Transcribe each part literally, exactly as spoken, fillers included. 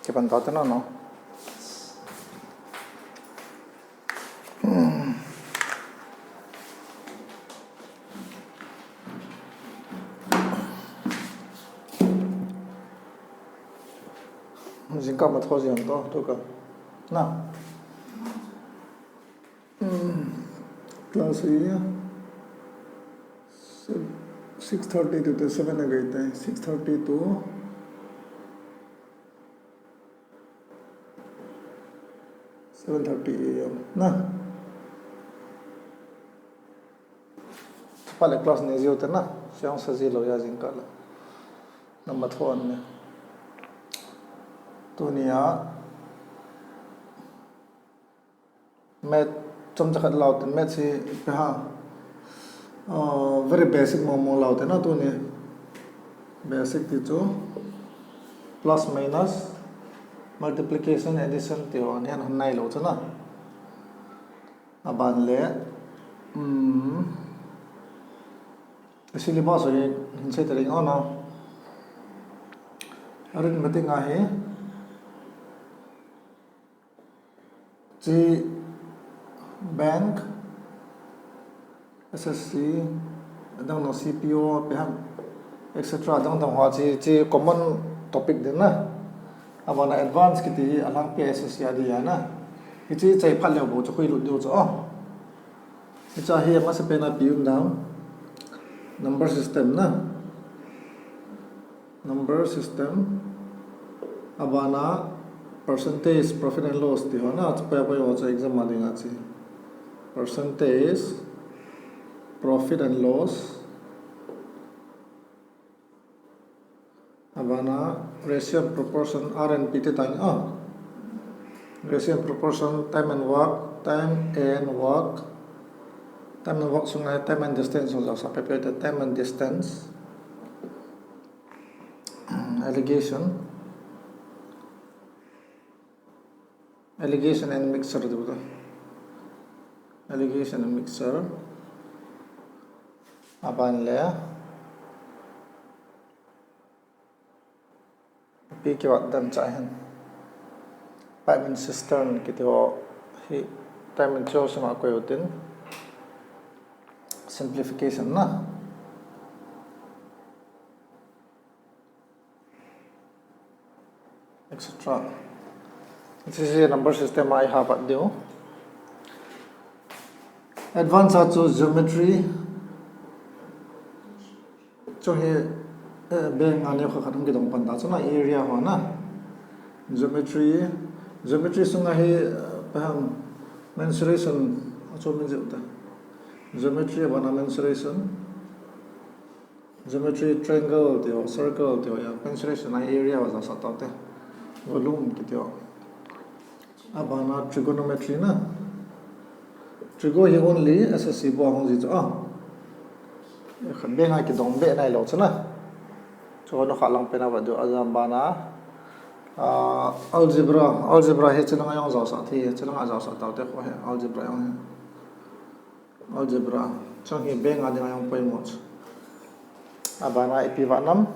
Kipan ta te na no. Jingkah matho jeng to, tu ka. Na. Hmm. Class hi six thirty to seven a gai tai. Six thirty to seven thirty A M na. Chuphat le class nei jiu te na. Siang sa ji lou a jingkah le. Na matho an ne. Tunia math chomcha khat lau te, math hi pe ha. Uh, very basic mo mo lau te na tuni. Basic ti chu plus minus, multiplication, addition ti ho, an hian hon nai lou chu na. Aban le, um, syllabus hi hin sei ta ding aw na. Arithmetic a hi, chi bank, S S C, adang dang C P O, pe ham, et cetera. Adang dang ho chi, chi common topic ding na. Abana advance kiti hi alhangpi a S S C a dia na. Hichi chai phat leu bou chu khui lut diu chu aw. Hicha hi amasa pen a pi um dam. Number system na. Number system. Abana percentage, profit and loss ti ho na. Chu pai pai ho chu exam a ding a chi. Percentage, profit and loss. Abana ratio and proportion, R and P ti tang, ah. Ratio and proportion, time and work, time and work. Time and work sunga time and distance ho jao sa pepe te, time and distance. Alligation. Alligation and mixture ti bata. Alligation and mixture. Aban le. Pi kivat dan cha hin. Pipe and cistern kiti ho hi time and cho sima koi utin. Simplification na. Et cetera. This is a number system I have at you. Advance a chu geometry. Chu hi, eh, bank a neo kha khat hung kidong pan ta chu na area ho na. Geometry, geometry sunga hi, eh, paham mensuration a chu min jeu ta. Geometry abana mensuration. Geometry, triangle ti ho, circle ti ho, ya, mensuration a area ho jao sa tau te. Volume kiti ho. Abana trigonometry na. Trigo hi only S S C bou a hung ji chu a. Khat bank a kidong be nai lou chu na. Chu ho na kha lang pen a va diu a jam bana. Ah, algebra, algebra hi chu langa jong jao sa thei, chu langa jao sa tau te kho hi, algebra jong hi. Algebra. Chang hi bank a dinga jong poimo chu. Abana ipi va nam.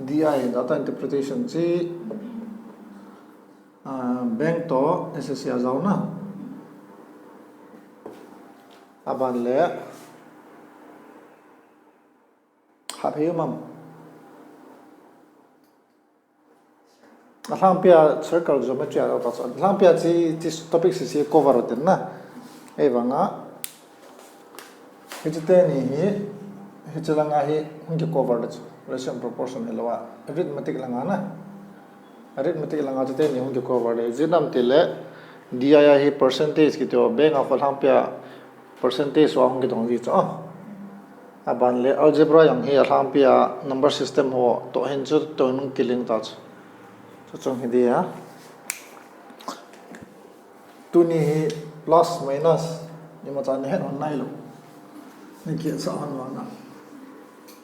D I, data interpretation chi. Ah, bank to S S C a jao na. Aban le. Kha phei um am. Alhangpi a circle geometry a ta chu. Alhangpi a chi, chi topic sisi cover ten na. Ei vanga. Hichi teni hi, hichi langa hi hung ki cover le chu. Ratio and proportion hi lou a. Arithmetic langa na. Arithmetic langa chi teni hung ki cover le. Jinam ti le D I a hi percentage kiti ho. Bank a kho alhangpi a percentage ho hung kidong ji chu. Aban le algebra jong hi alhangpi a number system ho to hin chu to nung kiling ta chu. Chu chung hi dia. Tuni hi plus minus imacha ni het hon nai lou. Ni kiat sa hon vang na.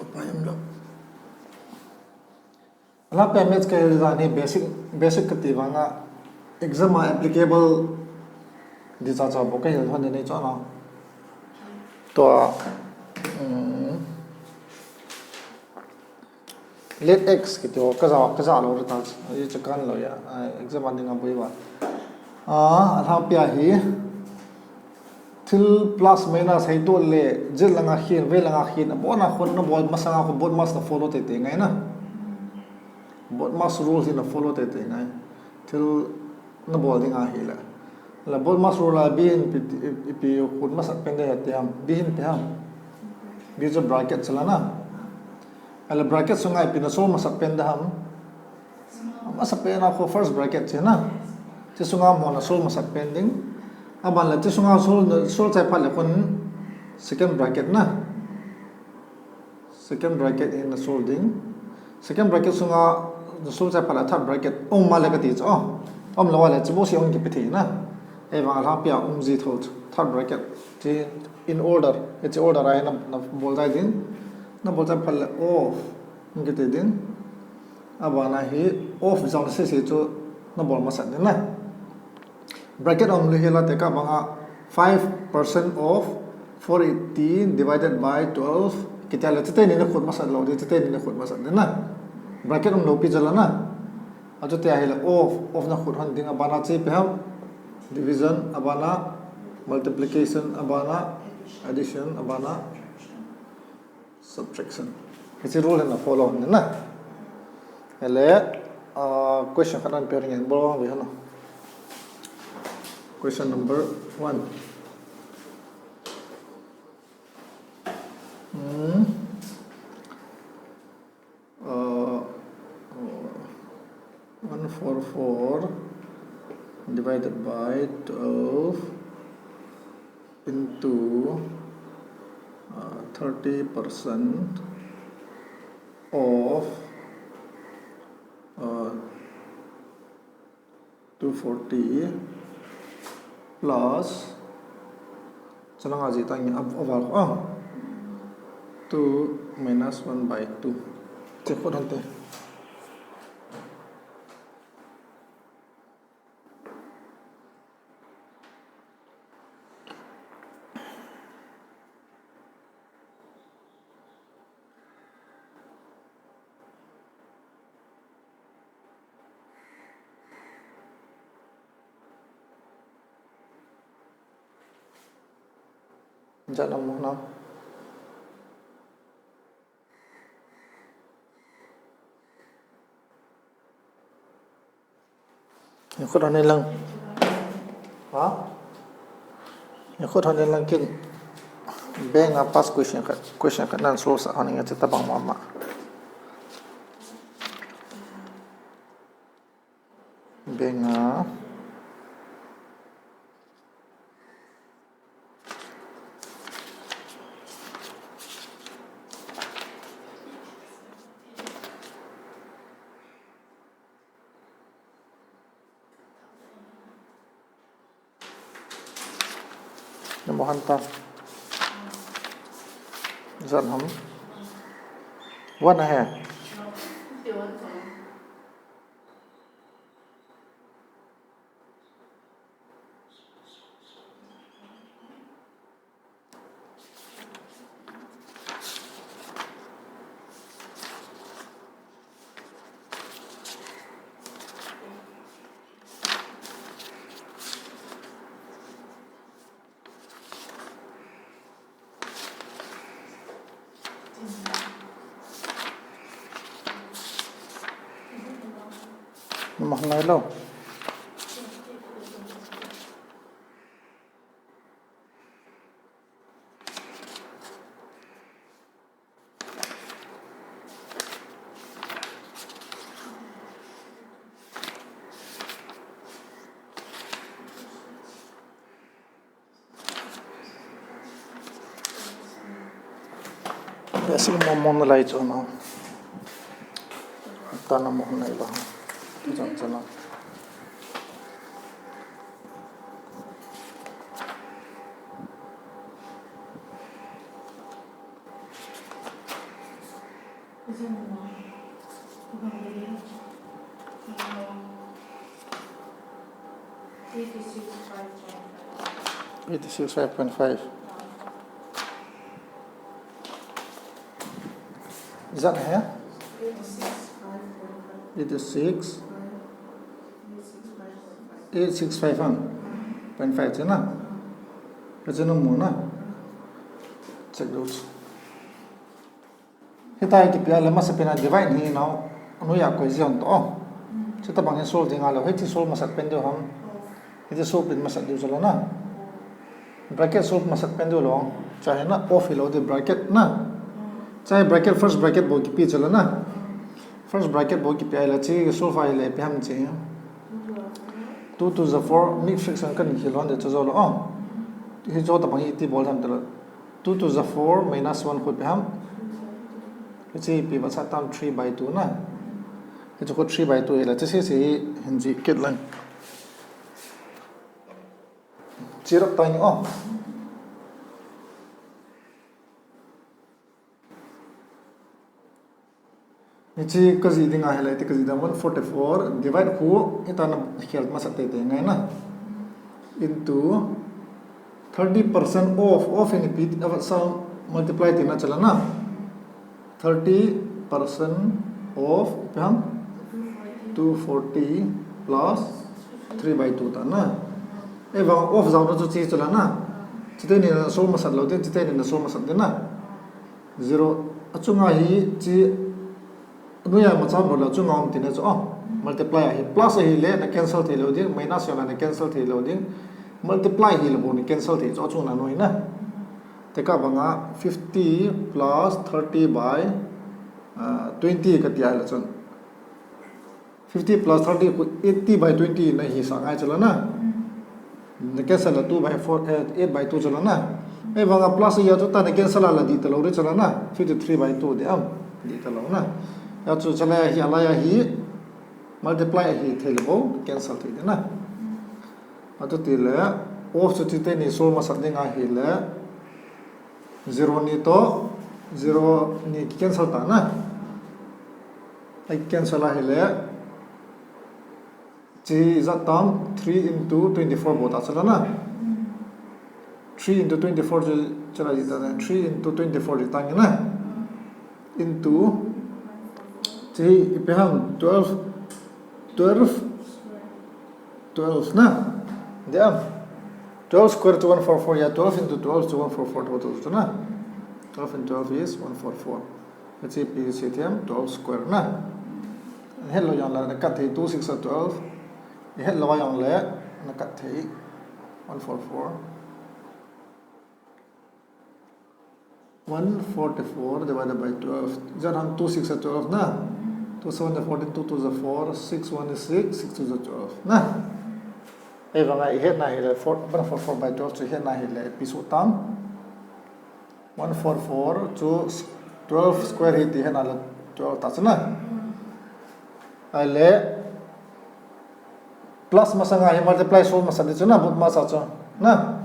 Upai um lou. Alhangpi a maths ka hil dan hi basic, basic kati vanga exam a applicable di cha cha bou ka hil hon ni chu na. Tua, um, Let x kiti ho, ka ja, ka ja lou ta, i cha kan lou ya, a, exam a ding a boi ba. A, a lhangpi a hi, thil plus minus hei to le, jet langa hin, ve langa hin, a bona khun na bol masanga khu BODMAS na follow te te ngai na. BODMAS rule hi na follow te te ngai. Thil na bol ding ahi le. La BODMAS rule a B hin pi, pi, pi khun masat pen de te ham, B hin te ham. B chu bracket chala na. Ala bracket sunga ipi na sol masat pen da ham. Masat pen a khu first bracket che na. Che sunga mo na sol masat pen ding. Aban la che sunga sol, sol chai phat le khun second bracket na. Second bracket in na sol ding. Second bracket sunga na sol chai phat le third bracket um ma le kati chu. Oh. Um lo le che bo si um kipi thei na. Ei vang a lhangpi a um ji tho chu. Third bracket. Che in order. It's order a na, na bol dai ding. Na bol chai phat le oh. Kiti ding. Abana hi off jong sese chu na bol masat ding na. Bracket um le hi la te ka banga five percent of four eighty divided by twelve. Kiti le chete ni na khut masat lou ding, chete ni na khut masat ding na. Bracket um lou pi jala na. A chete hi la off, off na khut hon ding abana che pe ham. Division abana, multiplication abana, addition abana. Subtraction. Hiche rule na follow na. Ele, uh, question khat an pairing en bol ve hana. Question number one. Hmm. Uh, one four four divided by twelve into, uh, thirty percent of, uh, two forty plus, chalanga ji tang a, a val, ah, two minus one by two. Che khut hante. Jat na mo na. Khut hon lang. Ha? Khut hon lang kin. Bank a past question khat, question khat nan solve sa hon nge che tabang mama. Bank a Na mo hanta. Jan ham. Wan ahe. Mahal lo. Ese mo mo na lai chu na. Ta na mo na ba. Chan chan na. Eighty six five point five. Is that here? Eighty-six. Eight six five ham. Point five chu na. Ka chu na mu na. Check lou chu. Hitia hi kipia le masapen a divide hi nau. Anoiya koi ji hon toh. Chuti bang hi solve ding ahilou. Hiche solve masat pen diu ham. Hiche solve pen masat diu chu la na. Bracket solve masat pen diu lou. Chua hi na of hilou ding bracket na. Chua hi bracket first bracket bou kipe chu la na. First bracket bou kipe ahile hiche solve ahile ipi ham hiche. Two twos are four, mixed fraction kan hilou ding chu jou lou. Hiche tobang hi iti bol ham tile. Two twos are four minus one khu ipi ham. Hiche ipi masat tam three by two na. Hiche khu three by two hile hiche se se hi hin ji kit lang. Chirap tang o. Hiche ka ji ding ahile, iti ka ji ding one forty-four divide khu, ita na khel masat teitei ngai na. Into thirty percent of, of in repeat, of some multiply tina chu la na. Thirty percent of, ipi ham? Two forty plus three by two ta na. Ahivang of jaona chu hiche chu la na. Hiche teni na solve masat lou ding, hiche teni na solve masat ding na. Zero. Achunga hiche noiya macham lou le achunga um tina chu. Oh, multiply ahi. Plus ahile na cancel thei lou ding. Minus jong le na cancel thei lou ding. Multiply hile bou na cancel thei chu achunga noi na. Tekah banga fifty plus thirty by, ah, twenty kati ahile chun. Fifty plus thirty khu eighty by twenty na hisah ngai chu la na. Na cancel la two by four, eh, eight by two chu la na. Ahivanga plus ahi a chu ta na cancel la dih talou ding chu la na. Fifty-three by two ding am. Dih talou na. Hichu chu la hi alai a hi multiply ahi thei le bou cancel thei ding na. Atu tile of chu hiche teni solve masat ding ahile. Zero ni toh, zero ni ki cancel ta na. Ahi cancel ahile. Hiche ijat tam three into twenty-four bol ta chu la na. Three into twenty-four chu, chu la ijat na. Three into twenty-four ijat na. Into, hiche ipi ham twelve, twelve, twelve na. Dih am. Twelve square chu one four four ahi a, twelve into twelve chu one four four total chu na. Twelve into twelve is one four four. Hiche ipi sei them, twelve square na. Hetlou jongle na cut thei, two six are twelve. Hetlou jongle na cut thei, one four four. One forty-four divided by twelve. Ijat ham, two six are twelve na. Two seven are fourteen, two twos are four, six one is six, six twos are twelve na. Ahivanga ihet na hile four, one forty-four by twelve chu ihet na hile ipi soh tam. One forty-four chu twelve square hi ti ihet na le twelve ta chu na. Ahile plus masanga hi multiply solve masat ding chu na, BODMAS a chu na.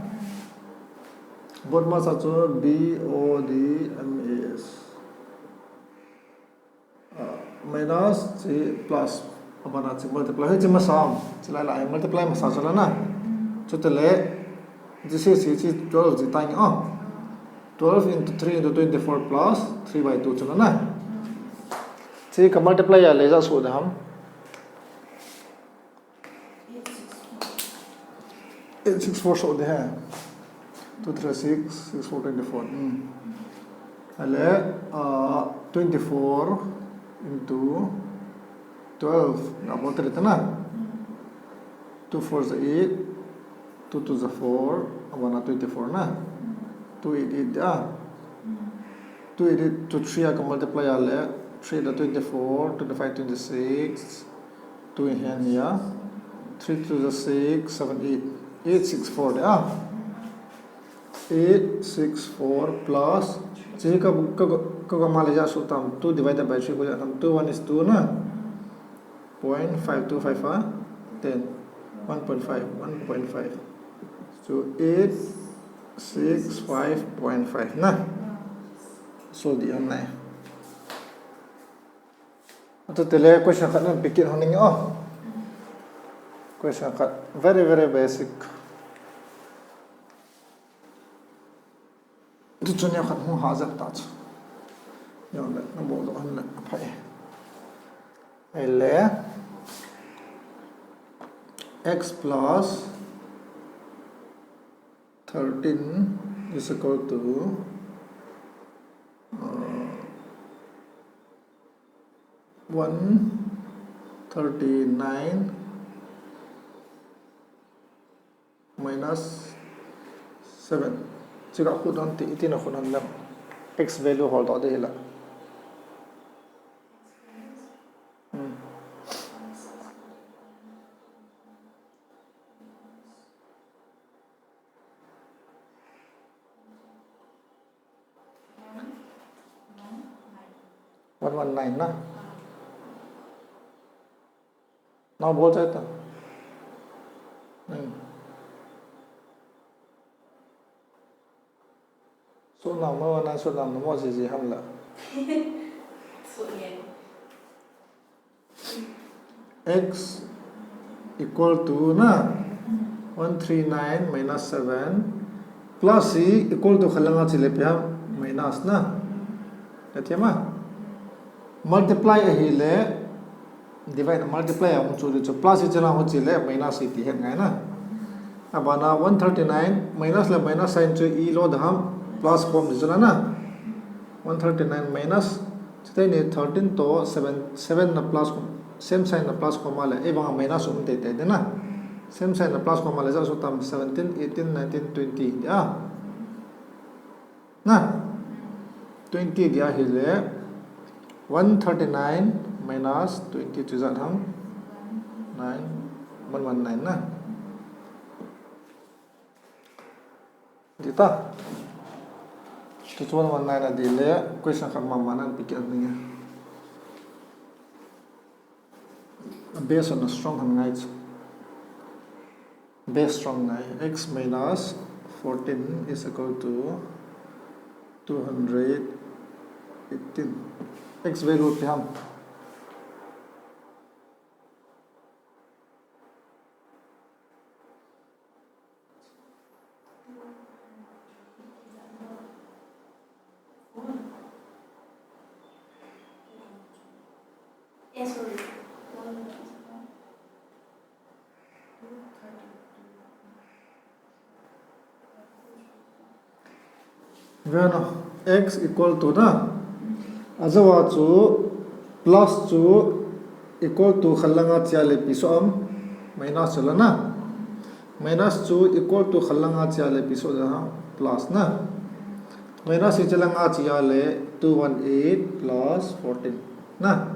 BODMAS a chu B O D M A S. Ah, minus hiche plus, abana hiche multiply, hiche masa, hiche lai lai multiply masa chu la na. Chutile, hiche se se hiche twelve ji tang a. Twelve into three into twenty-four plus three by two chu la na. Hiche ka multiply a le ijat soh ding ham. Eight six four soh ding ahi. Two three six, six four twenty-four. Hmm. Ahile, ah, twenty-four into twelve. Nga bol tale ta na. Two fours are eight, two twos are four, abana twenty-four na. Two eight eight ding a. Two eight eight, two three a ka multiply a le, three eight are twenty-four, twenty-five, twenty-six, two in hand here, three twos are six, seven, eight, eight six four ding a. Eight six four plus, hiche ka, ka, ka, ka ma le ijat soh tam, two divided by three khu ijat tam, two one is two na. Point five two five a, ten, one point five, one point five. So eight six five point five na. So dih ham nai. Atu tile question khat na pick it hon ning o. Question khat very, very basic. Tuchun neo khat hung ha jep ta chu. Neo le, na bol doh hen le, aphai. Ahile x plus thirteen is equal to, uh, one thirty-nine minus seven. Chika khut hon ti, itina khut hon lem. X value hol to de hila. Hmm. One one nine na. Nao bol chai ta. Hmm. So nao mo na, so nao mo si si ham la. So nge. X equal to na, one three nine minus seven plus hi equal to khat langa chele ipi ham, minus na. Ka thei ma? Multiply ahile, divide, multiply a hung chu chu plus hi chele hung chele minus hi ti het ngai na. Abana one thirty-nine minus le minus sign chu i lo da ham, plus form di chu la na. One thirty-nine minus, chutei ni thirteen to seven, seven na plus, same sign na plus comma le, ei banga minus um teitei de na. Same sign na plus comma le, ja so tam seventeen, eighteen, nineteen, twenty, ya. Na, twenty dia hile, one thirty-nine minus twenty chu ja ham, nine, one one nine na. Di ta. Chu chu one one nine a di le, question khat mama nan pi kit ding e. Base hon strong hon ngai chu. Base strong ngai. X minus fourteen is equal to two hundred eighteen. X value ipi ham. Vena, x equal to na. Ajawa chu plus chu equal to khat langa chia le ipi so am, minus chu la na. Minus chu equal to khat langa chia le ipi so ja ham, plus na. Minus hi chelanga chia le two one eight plus fourteen na.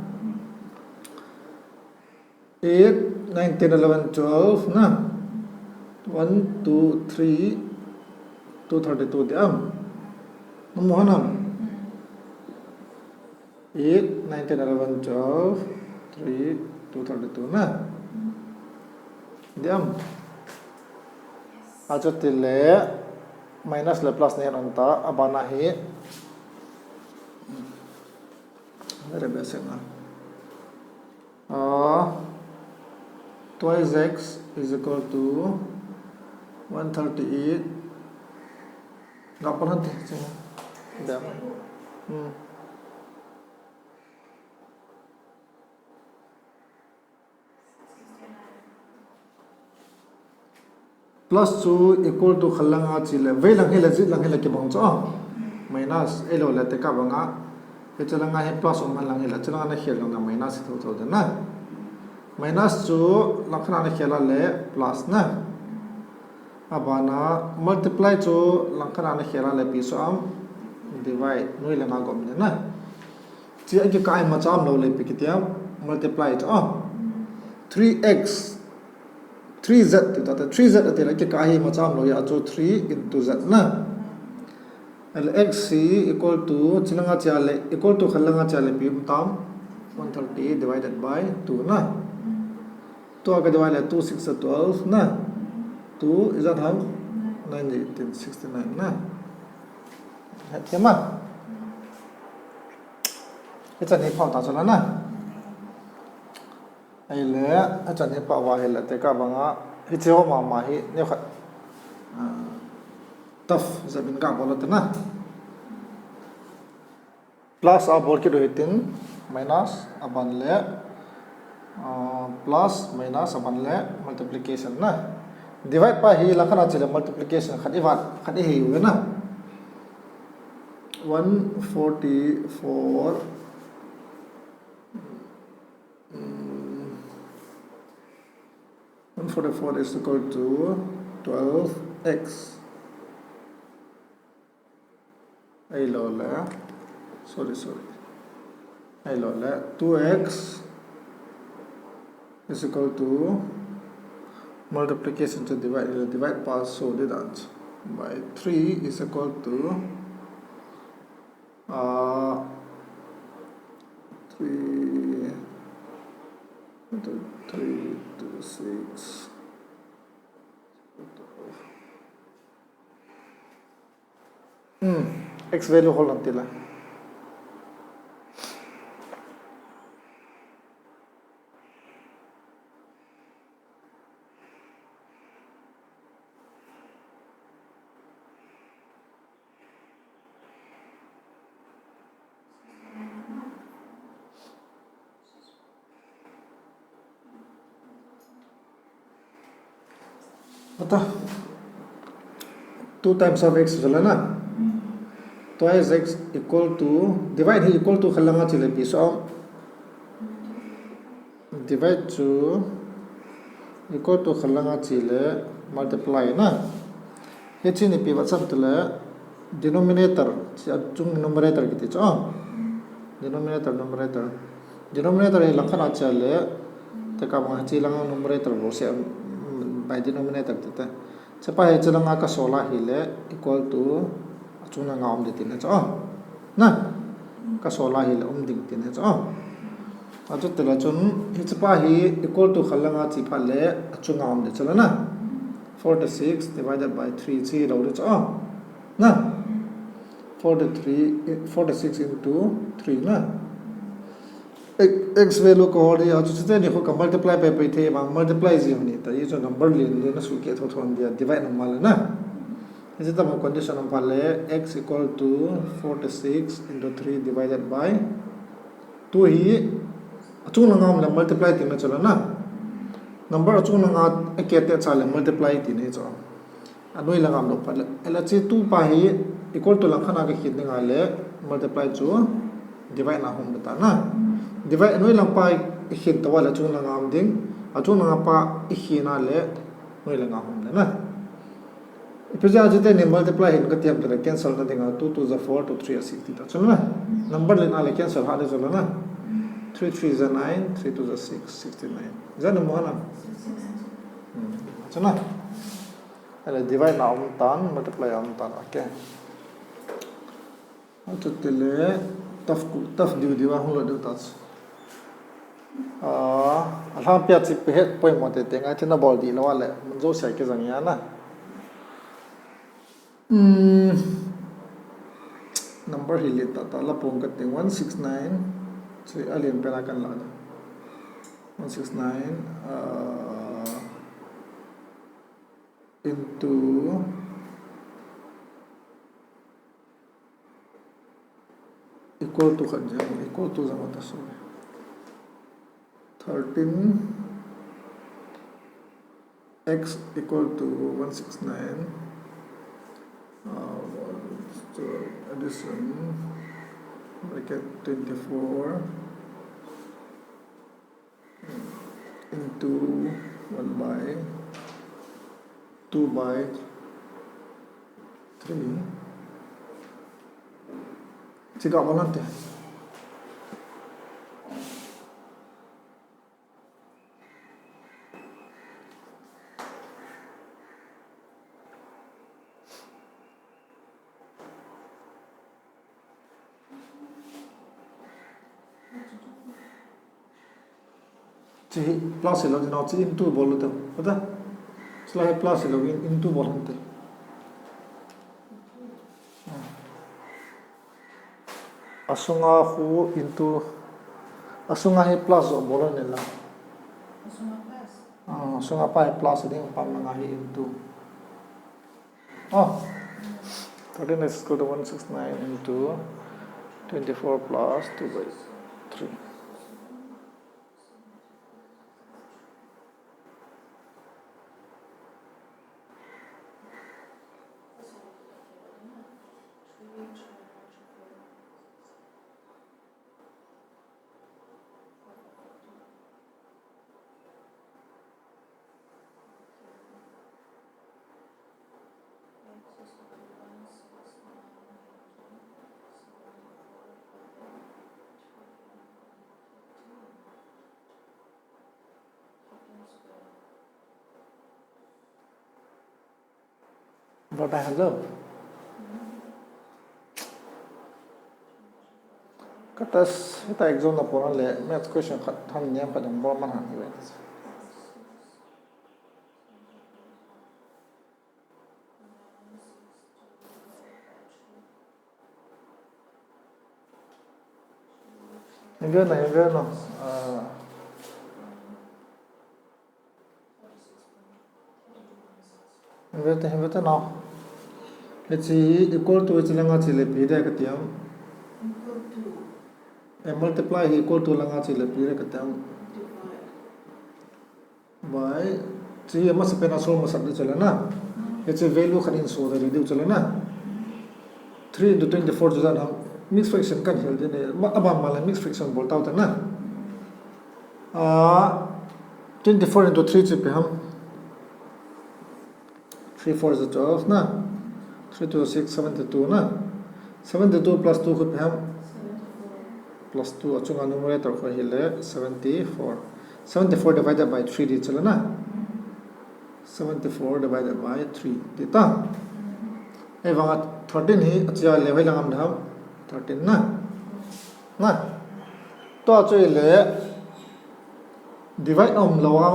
Eight, nine, ten, eleven, twelve na. One, two, three, two thirty-two di am. Namu ham? Eight, nine, ten, eleven, twelve, three, two thirty-two na. Di am. Achu tile minus le plus nei hon ta, abana hi. Very basic na. Uh, twice x is equal to one thirty-eight. Ga pon han ti, hmm. Plus chu equal to khat langa chia le, vei lang hi le, jet lang hi le kibang chu, ah. Minus, ei lo le, tekah banga. Hiche langa hi plus um hen lang hi le, hiche langa na khel lang na minus hi tho tho de na. Minus chu lang khat na khel a le, plus na. Abana, multiply chu lang khat na khel a le, ipi so am, divide, noi le nga gom de na. Chia kikah a imacha um lou le ipi kiti am, multiply chu, ah. Three x, three z ti ta, three z ati le kikah a hi imacha um lou a chu three into z na. Ahile x hi equal to, chi langa chia le, equal to khat langa chia le ipi um tam, one thirty divided by two na. Tua ka divide le two six are twelve na. Two is that how? Nine, eighteen, sixty-nine na. Thei ma? Hichan hi phau ta chu la na. Ahile, hichan hi phau va hile, tekah banga, hiche ho mama hi, neokhat, ah, tough jep in ga bol u te na. Plus a bol kit u hitin, minus, aban le, Ah, plus, minus, aban le multiplication na. Divide pa hi langkhat a che le multiplication khat i vat, khat i hei uve na. One forty-four, mm, one forty-four is equal to twelve x. Ahilou le, sorry, sorry. Ahilou le, two x is equal to, multiplication chu divide, divide pa so ding dan chu, by three is equal to, uh, three, three to six. Hmm, x value hol hen ti le. Ata, two times of x chu le na. Twice x equal to, divide hi equal to khat lang a che le ipi so. Divide chu equal to khat lang a che le multiply na. Hiche hi ipi vat ham ti le, denominator, hiche achung numerator kiti chu. Denominator, numerator. Denominator hi langkhat a che le, tekah bang hiche lang numerator bou se, um, by denominator ti te. Hiche pa hi hiche lang a ka sol a hile, equal to, achung lang a um ding tina chu. Na? Ka sol a hile, um ding tina chu. Achuti le chun, hiche pa hi equal to khat lang a che phat le, achung a um ding chu le na. Forty-six divided by three che lou ding chu. Na? Forty-three, forty-six into three na. X, x value ka hol ding a, chu chuteni khu ka multiply pai pai thei vang, multiply jing ni ta, hichu number len len a suhkeh tho tho dia, divide nung ma le na. Hiche tobang condition um phat le, x equal to forty-six into three divided by two hi, achung lang a um le multiply tina chu le na. Number achung lang a, akeh tah cha le multiply tina chu. Anoi lang a um lou phat le. Ahile hiche two pa hi equal to langkhat a ka khen ding a le multiply chu divide na hung be ta na. Divide anoi lang pa i khen tah a le achung lang a um ding. Achung lang a pa i khen a le anoi lang a hung le na. Ipi jeh a chuteni multiply hin ka ti ham ti le cancel na ding a two two ja four, two three ja six ti ta chu na. Number len a le cancel ha ding chu le na. Three three ja nine, three two ja six, sixty-nine. Jan mu ha na. Hmm. Chu na. Ahile divide na um tan, multiply a um tan, okay. Achuti le, tough, tough diu diu a hung lou diu ta chu. Ah, alhangpi a chu ipi het poimo tete ngai thei na bol dih lou a le, mun jouse a kijang a na. Hmm, number hi len tah tah la pong ka ting, one six nine, chu alen pen a kan la da. One six nine, ah, into equal to khat jeng, equal to jeng ta, sorry. Thirteen x equal to one six nine, uh, so addition, bracket twenty-four, into one by two by three. Chika bol hen te. Hiche hi plus hilou, hiche into bol lou te. Pata? Hiche la hi plus hilou, in, into bol hen te. Asunga khu into, asunga hi plus jo bol hen la. Ah, asunga pa hi plus ding, apam langa hi into. Oh, thirteen x equal to one six nine into twenty-four plus two by three. Bol tai han jo. Kata s-, hita exam na pon le maths question khat han niam khat dong bol man han hi ve. Hin ve na, hin ve na. Ah. Hin ve ta, hin ve ta na. Hiche equal to hiche langa che le ipi ding kati am. A multiply hi equal to langa che le ipi ding kati am. By, hiche hi amasa pen a solve masat ding chu le na. Hiche value khat in solve ding chu le na. Three into twenty-four chu jan ham. Mixed fraction kan hil ding ni. Ma, aban ma le mixed fraction bol tau ta na. Ah, twenty-four into three chu ipi ham. Three four is twelve na. Three two six, seventy-two na. Seventy-two plus two khu ipi ham. Plus two, achunga numerator khu ahile seventy-four. Seventy-four divided by three ding chu le na. Seventy-four divided by three ding ta. Ahivanga thirteen hi achia le hoilang ham ding ham. Thirteen na. Na. Tua chu ahile divide umlou a,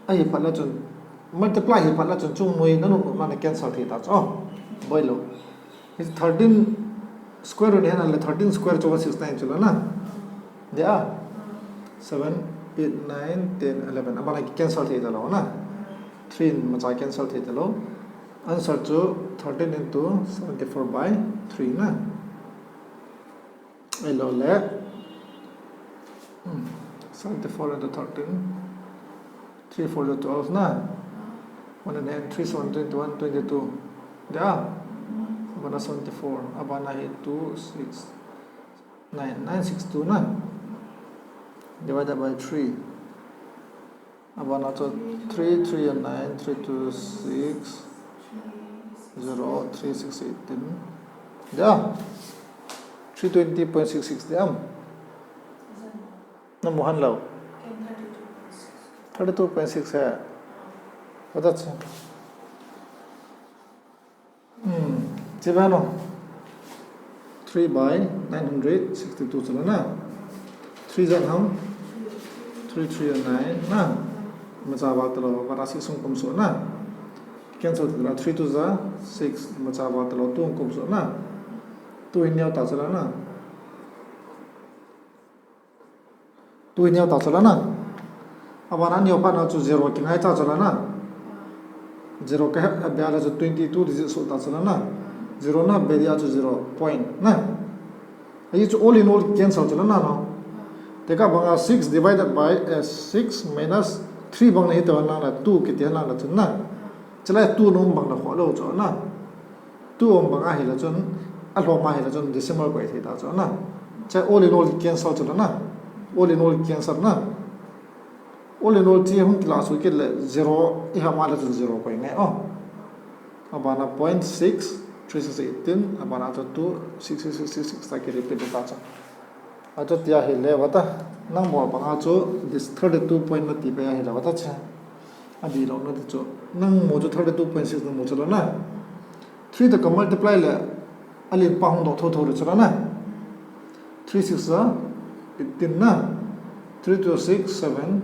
ahi phat le chun, multiply hi phat le chun, chung noi na nop nop na cancel thei ta chu. Oh, boi lou. Hi thirteen square root hi na le thirteen square chu one six nine chu le na. Dia. Seven, eight, nine, ten, eleven. Abana cancel thei ta lou na. Three in macha cancel thei ta lou. Answer chu thirteen into seventy-four by three na. Ahilou le. Hmm. Seventy-four into thirteen. Three four twelve na. One and eight, three seven twenty-one, twenty-two. Dia. Abana seventy-four. Abana hi two six nine, nine six two na. Divided by three. Abana chu three three and nine, three two six, zero, three six eighteen. Dia. Three twenty point six six dia. Na mu han lou. Thirty-two point six hai. What that's Hmm, chi ve no. Three by nine hundred sixty-two chu le na. Three jan ham. Three three and nine na. Macha val ta lou, abana six hung kum soh na. Cancel ta lou, three two ja six, macha val ta lou, two hung kum soh na. Two hi neo ta chu le na. Two hi neo ta chu le na. Abana neo phat na chu zero kingai ta chu le na. Zero ka he, abia le chu twenty-two digit soh ta chu le na. Zero na be dia chu zero point na. Ahi chu all in all cancel chu le na no. Tekah banga six divided by, eh, six minus three bang na hi te wan lang le two kiti lang le chu na. Chule two nom bang na kho lou chu na. Two um bang ahile chun, alhom ahile chun decimal koi thei ta chu na. Chule all in all cancel chu na. All in all cancel na. All in all chi hung kila su kit le zero i ham ahile chun zero koi ngai o. Abana point six three six eighteen, abana chu two six six six six ta ki repeat ta chu. Achu tia ahile vata, nang mo banga chu this thirty-two point na ti pe ahile vata che. Adi lou na ti chu. Nang mo chu thirty-two point six na mo chu lou na. Three to ka multiply le, alen pa hung doh thotho le chu lou na. Three six a, eighteen na. Three two six, seven.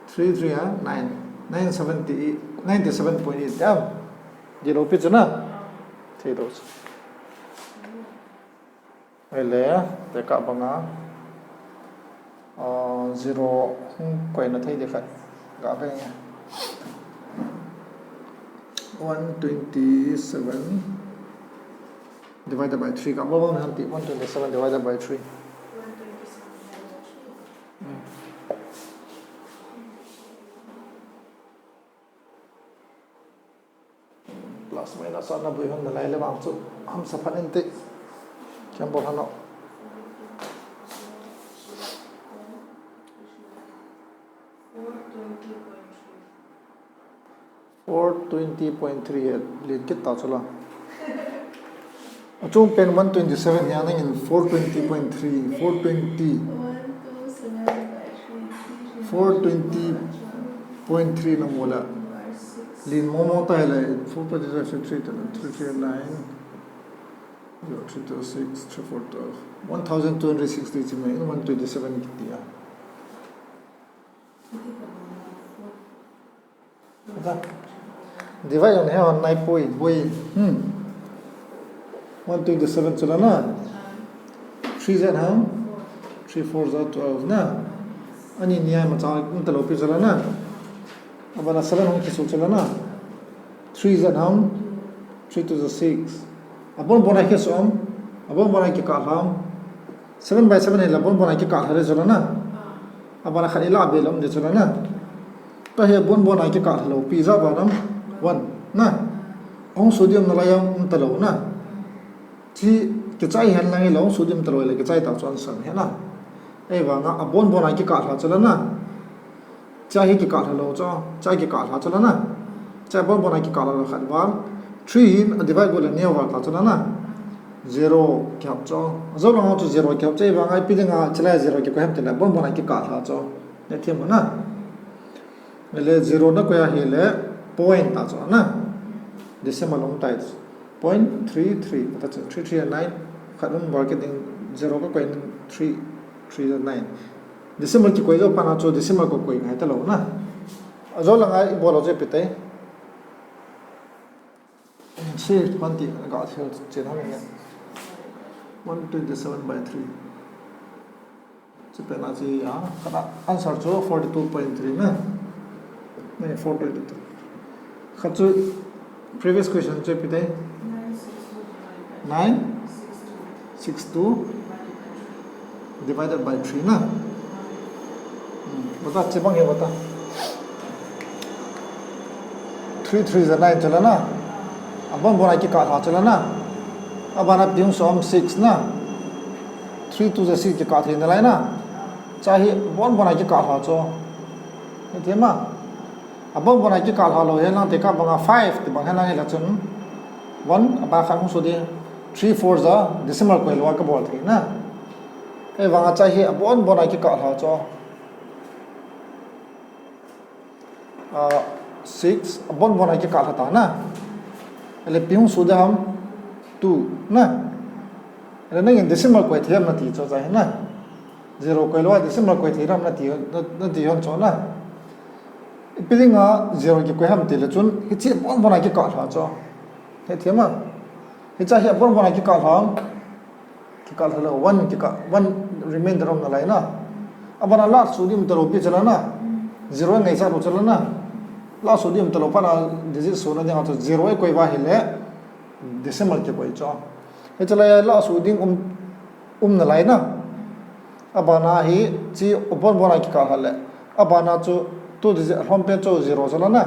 Three three a, nine. Nine seventy-eight, ninety-seven point eight dam. Di lou pi chu na. Thei lou chu. Ahile, tekah banga, ah, zero hung koina thei ding khat ga ve nge. One twenty-seven divided by three ga bol bol han ti, one twenty-seven divided by three. Hmm. Plus minus ana bui hon nalai le vang chu hamsa phat inte. Kiam bol hano. Four twenty point three he len kit ta chu la. Achung pen one twenty-seven hi a nangin four twenty point three, four twenty. Four twenty point three na mu la. Lin momo ta le four point zero three to three three nine. Zero three two six, three four twelve. One thousand two hundred sixty chi mai, one twenty seven kiti a. Divide on here on nine point, boy. Hmm. One twenty seven chu la na. Three Z ham? Three four za twelve na. Ani ni ai ma cha um ta lo pi chu la na. Abana seven hung kisu chu la na. Three Z ham? Three two za six. Abon bona kisu am. Abon bona kikah lam. Seven by seven hi la bon bona kikah la re chu la na. Abana khat ila be lam de chu la na. Ka he bon bona kikah lo pi za ba lam. One na. Hung su diam na la yang um ta lo na. Chi kichai hen lang hi lo hung su diam ta lo le kichai ta chu answer hi na. Ei vanga abon bona kikah la chu la na. Cha hi kikah lo chu, cha kikah chu la na. Cha bon bona kikah lo khat val. Three hin a divide go le neo val ta chu la na. Zero kihap chu. Zo lang chu zero kihap chu, ei vanga ipi dinga chila zero kikoi ham ti la bon bona kikah chu. Ne thiam na. Le zero na koi a hi le point ta chu na. Decimal um tai. Point three three, ta chu three three nine, khat um val kit ding, zero ka koi ning three three nine. Decimal kikoi zo pana chu decimal ka koi ngai ta lo na. A zo la ngai i bol lo je pi tai. Chi twenty ga thil chen ha nge. One twenty seven by three. Chi pen a chi a, khat a answer chu forty two point three na. Nai, four twenty two. Khat chu previous question chu pi tai. Nine six two divided by three na. Hmm, bata chi bang he bata. Three three za nine chu la na. Abon bona kikah la chu la na. Abana piung som six na. Three two za six kikah thei na lai na. Cha hi bon bona kikah la chu. Ni te ma. Abon bona kikah la lo he lang te ka banga five te bang he lang he la chun. One, aba khat hung su di. Three four za decimal koi lo ka bol thei na. Ei vanga cha hi abon bona kikah la chu. Ah, six, abon bona kikah la ta na. Ele piung su da ham, two na. Ele nangin decimal koi thei ham na ti chu cha hi na. Zero koi lo a decimal koi thei ham na ti, na, na ti hon chu na. Ipi dinga zero kikoi ham ti le chun, hichi abon bona kikah la chu. He thiam a. Hicha hi abon bona kikah la. Kikah la lo, one kikah, one remainder um na lai na. Abana la su dim ta lo pi chu la na. Zero ngai cha lo chu la na. La su dim ta lo pana digit su na dinga chu zero e koi va hi le. Decimal kikoi chu. Hicha la la su ding um, um na lai na. Abana hi chi abon bona kikah la le. Abana chu two digit a lhom pen chu zero chu la na.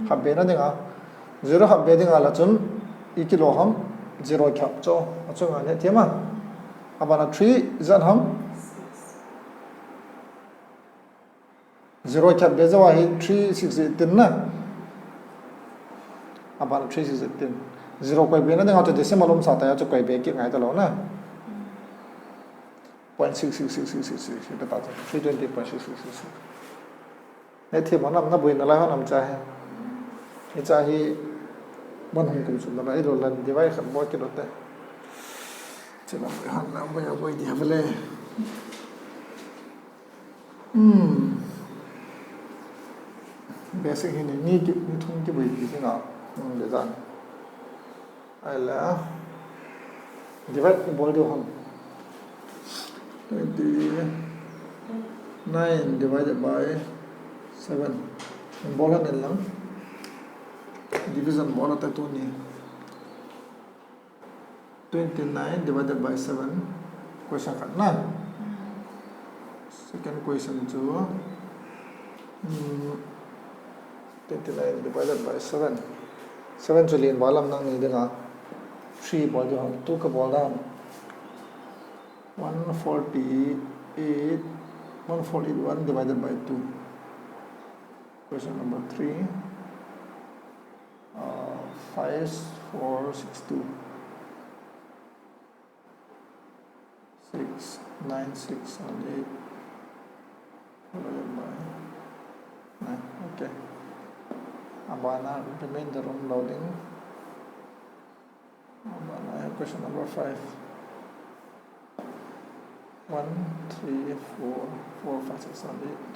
Khat be na dinga. Zero khat be dinga la chun i kilo ham zero kihap chu. A chunga ne thiam a. Abana three za ham. Zero kihap be zo a hi three six eighteen na. Abana three six eighteen. Zero koi be na dinga chu decimal um sa ta ya chu koi be kit ngai ta lo na. Point six six six six six six, ta ta, three twenty point six six six six. Ne thi mo nam na bui na lai ho nam cha he. Ni cha hi, bon hung kum sun na lai lo lan divide khat bo ki lo te. Che na bui han na bui a bui dia vele. Hmm. Basic hi ni, ni ki, ni thum ki bui ki na. Hmm, le zan. Ahile, divide bol diu ham. Twenty nine divided by seven. Bol han lang. Division bol ta tu ni. Twenty nine divided by seven. Question khat na. Second question chu, hmm, twenty nine divided by seven. Seven chu len val lam nang ni dinga. Three bol diu ham, two ka bol dam. One forty eight, one four eight one divided by two. Question number three. Uh, five four six two. Six nine six one eight divided by nine. Okay. Abana remainder umlou ding. Abana question number five. One, three, four, four, five, six, seven, eight.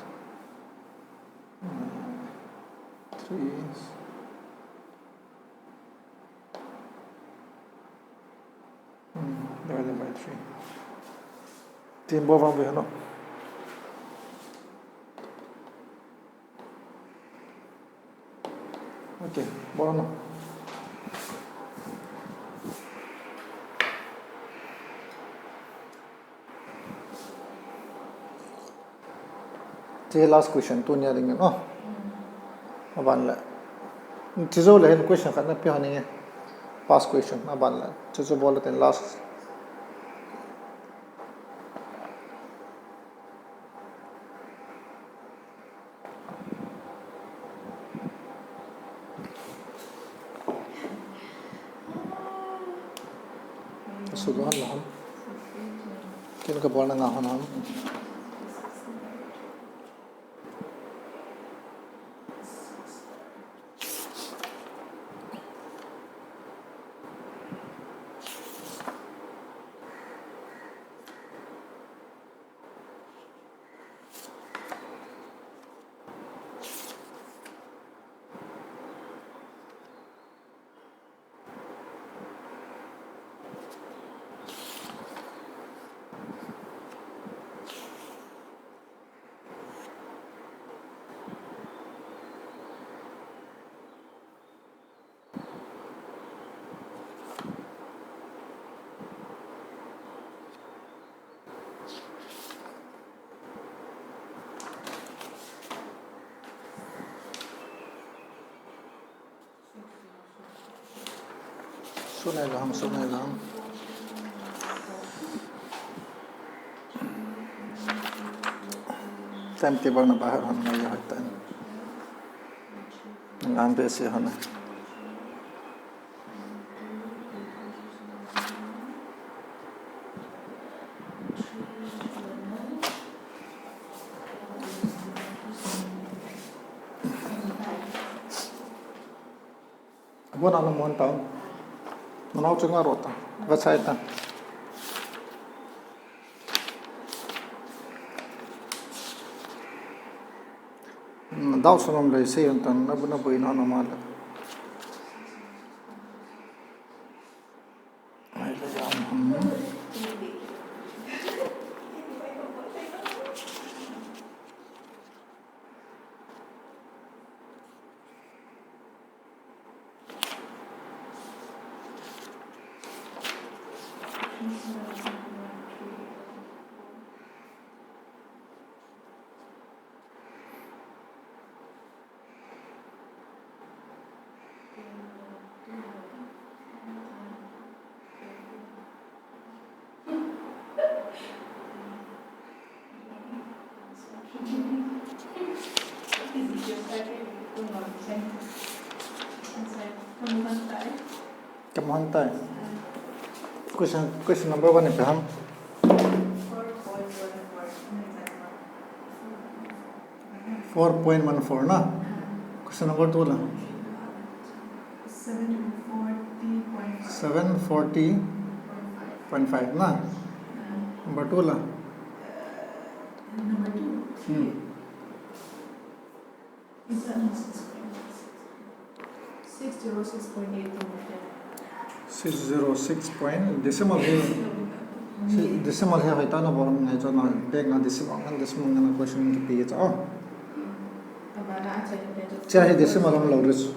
Nine, three. Hmm, divided by three. Tin bo vang ve hano. Okay, bo hano. Hiche last question tunia dingin, oh. Aban le. Hiche jou le hin question khat na pe hon inge. Past question, aban le. Hiche jou bol le tin last. Sudohon la ham. Ken kabolna ngahon ham. Sunai lang, sunai lang. Time table na bahar hon ngai hotan. Ngan be se hon. Abona na mon tao. Manao chunga rota. Vachai ta. Dau sunam lei se yon tan, nabu nabu ina na mala. Ai le ya. Kamu han tai. Question, question number one ipi ham? Four point one four na. Question number two la. Seven forty point five na. Number two la. Hmm. Six zero six point eight. Six zero six point, decimal hi, si-, decimal hi hoitah a nabol ham ngai chu na, bang a decimal, ngan decimal ngan question kipe chu. Oh. Hiche hi decimal umlou ding chu.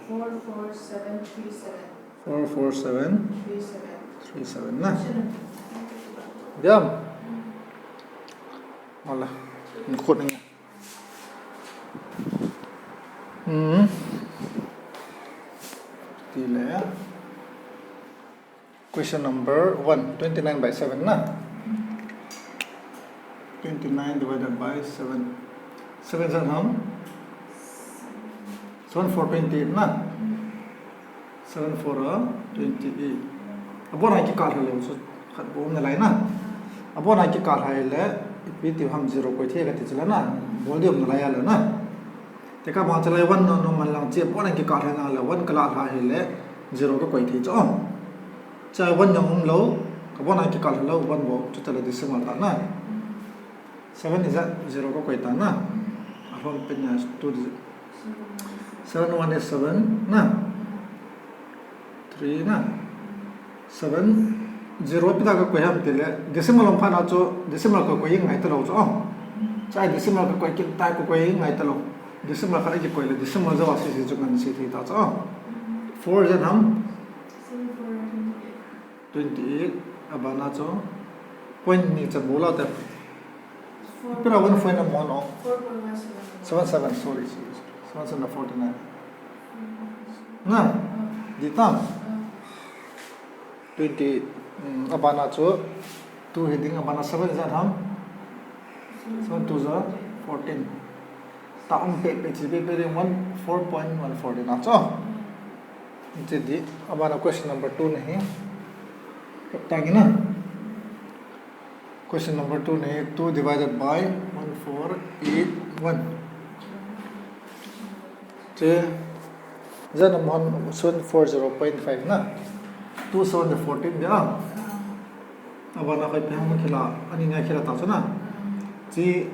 Four four seven three seven. Four four seven three seven na. Diam. Wala. Khut ni. Hmm. Tile. Question number one, twenty-nine by seven na. Twenty-nine divided by seven. Seven seven ham? Seven four twenty-eight na. Seven four a twenty-eight. Abon a kikal lou chu khat bou um nalai na. Abon a kikal lou le, ipi ti ham zero koi thei kati chu la na. Bol ding um nalai a la na. Tekah ma chalai one na nung man lang chia, abon a kikah lha na le one kalah lha hile zero kakoi thei chu. Cha one jong umlou, abon a kikah lha lou one bou, chuti le decimal ta na. Seven ijat zero kakoi ta na. Alhom pen a two digit. Seven one is seven na. Three na. Seven, zero ipi dia kakoi ham tile, decimal um phat na chu, decimal kakoi ngai talou chu. Cha decimal kakoi kit tai kakoi ngai talou. Decimal khat akikoi le, decimal jou a sese chu ngan se thei ta chu. Four ijat ham? Twenty-eight, abana chu. Point ni chan bou la te. Ipi dia one four na mo no? Seven seven, sorry, sorry. Seven seven forty-nine. Na? Di ta? Twenty, um, abana chu two heading, abana seven ijat ham? Seven two ja fourteen. Ta um pe pe chi pe pe ding one, four point one four ding na chu. Chi di, abana question number two na hi. Tang na. Question number two na hi, two divided by one four eight one. Che, ijat na mo ham? Seven four zero point five na. Two seven fourteen dia. Abana koi pe ham kila, ani na kila ta chu na. Chi,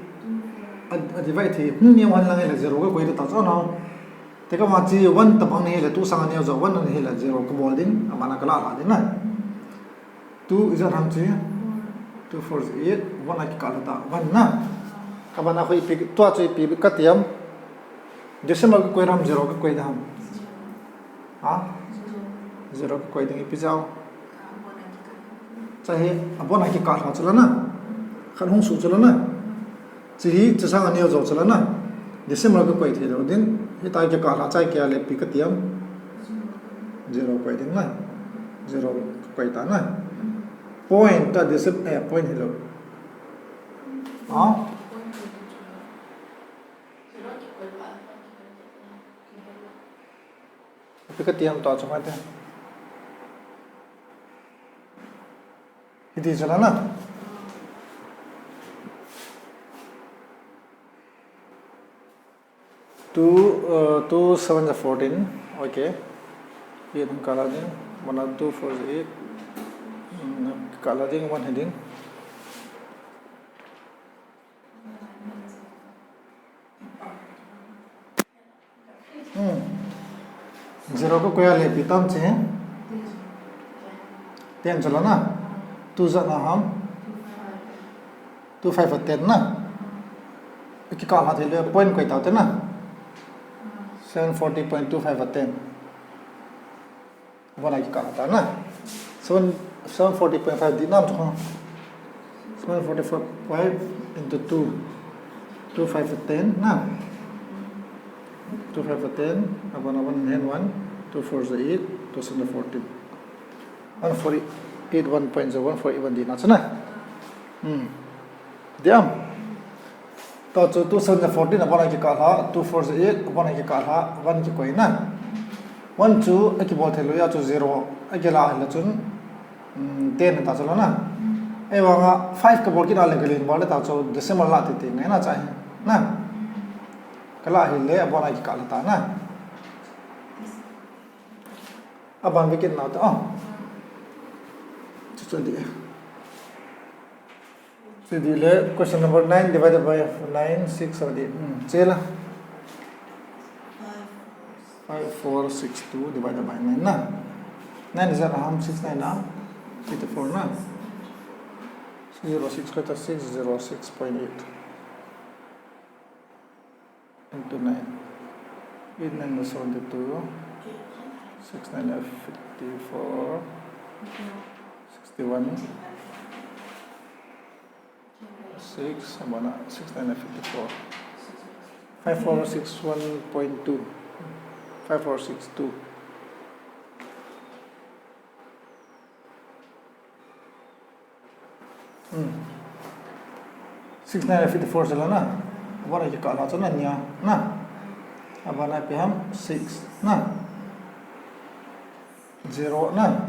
a, a divide thei, hmm, ni one lang le zero kakoi ta chu na. Tekah ma chi one tabang ni le two sang ani jo one ani le zero kabol ding, abana kalah lha ding na. Two ijat ham chi? Two four eight, one a kikah lha ta, one na. Abana koi ipi, tua chu ipi kati ham? Decimal kakoi ham, zero kakoi ding ham? Ha? Zero kakoi ding ipi jao? Cha hi, abon a kikah lha chu la na. Khat hung suh chu la na. Chi hi, chi sang ani jo chu la na. Decimal kakoi thei lou ding. Hitia kikah lha cha kia le ipi kati ham? Zero koi ding na. Zero kakoi ta na. Point ta dicim-, eh, point hilou. Ha? Ipi kati ham tua chu ngai te. Hiti chu la na. Two, uh, two seven ja fourteen. Okay. Eight kalah ding. One two four eight. Mm, kalah ding, one heading. Hmm. Zero kakoi a le ipi tam chi? Ten chu la na. Two ijat na ham? Two five a ten na. Kikah lha thei le point koi ta te na. Seven forty point two five a ten. Abana kikah lha ta na. Seven, seven forty point five di nam chu. Seven forty-five into two. Two five ten na. Two five ten. Abana one hand one. Two four eight. Two seven fourteen. One forty-eight, one point zero, one forty-one di na chu na. Hmm. Diam. Tua chu two seven fourteen, abana kikah lha, two four eight, abana kikah lha, one kikoi na. One chu akibol thei lou a chu zero, akilah hile chun, um, ten ta chu la na. Ahivanga five kabol kit a le kalen bol le ta chu decimal la titi ngai na cha hi. Na. Kalah hile, abana kikah lha ta na. Aban vekit nau ta, oh. Chu chu di. Chu di le, question number nine divided by nine, six, seven, eight. Hmm, che la. Five four six two divided by nine na. Nine ijat ham? Six nine a fifty-four na. Six zero six koi ta, six zero six point eight. Into nine. Eight nine seventy-two. Six nine fifty-four. Sixty-one. Six, abana, six nine fifty-four. Five four six one point two. Five four six two. Hmm. Six nine fifty-four chu la na. Abana kikah lha chu na nia na. Abana ipi ham? Six na. Zero na.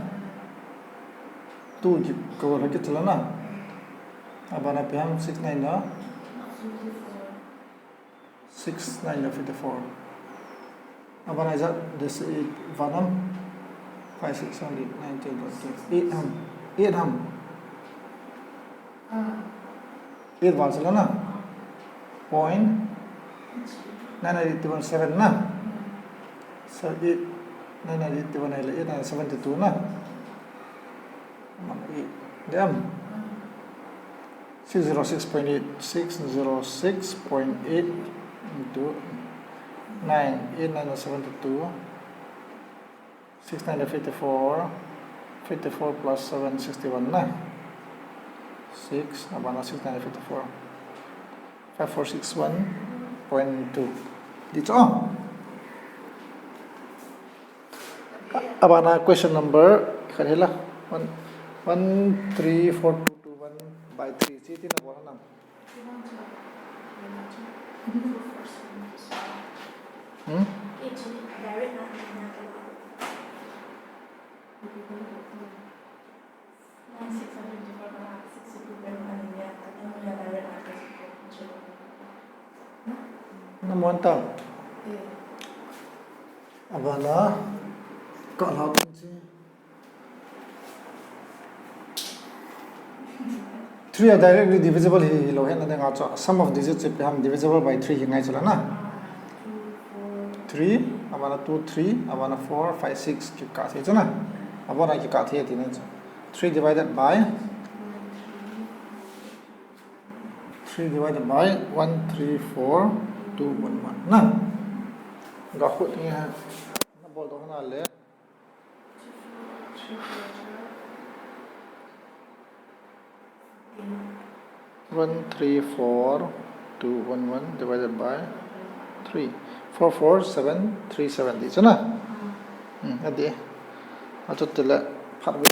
Two kikah lha kit chu la na. Abana ipi ham? Six nine na. Six nine fifty-four. Abana ijat ding, eight, one ham. Five, six, seven, eight, nine, ten, eleven, twelve. Eight ham. Eight ham. Eight val sila na. Point nine eight one seven na. So eight, nine eight one eight, eight nine seventy-two na. Eight. Dem. Six zero six point eight, six zero six point eight into nine, eight nine seventy-two, six nine fifty-four, fifty-four plus seven, sixty-one na. Six, abana six nine fifty-four. Five four six one point two. Dito. Abana question number khat hila. One, one three four two two one by three. Chi tina bola nam. Hmm? Namuan ta. Abana ka la. Three a directly divisible hi, hilou hen, adang a chu sum of digits chu ipi ham, divisible by three hi ngai chu la na. Three, abana two, three, abana four, five, six, kikah thei chu na. Abana kikah thei tina chu. Three divided by, three divided by one three four two one one na. Ga khut ni ha. Na bol do na le. One three four two one one divided by three. Four four seven three seven ti chu na. Hmm, adi. Achu tile phat ve.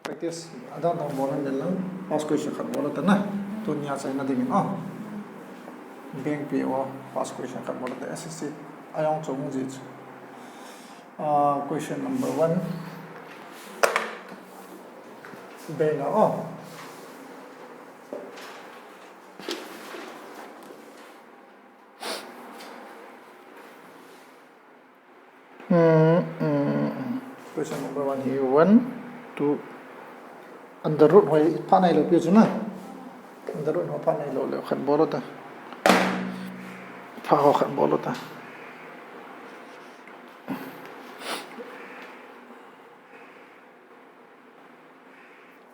Practice adang dang bol hen lang, past question khat bol ta na. Tunia chaina dingin, oh. Bank P O, past question khat bol ta, S S C. Ayong chung ji chu. Ah, question number one. Bank a, oh. Hmm, hmm, hmm. Question number one hi one, two. Under root ho pha nailou pi chu na. Under root ho pha nailou le khat bol ta. Pha ho khat bol ta.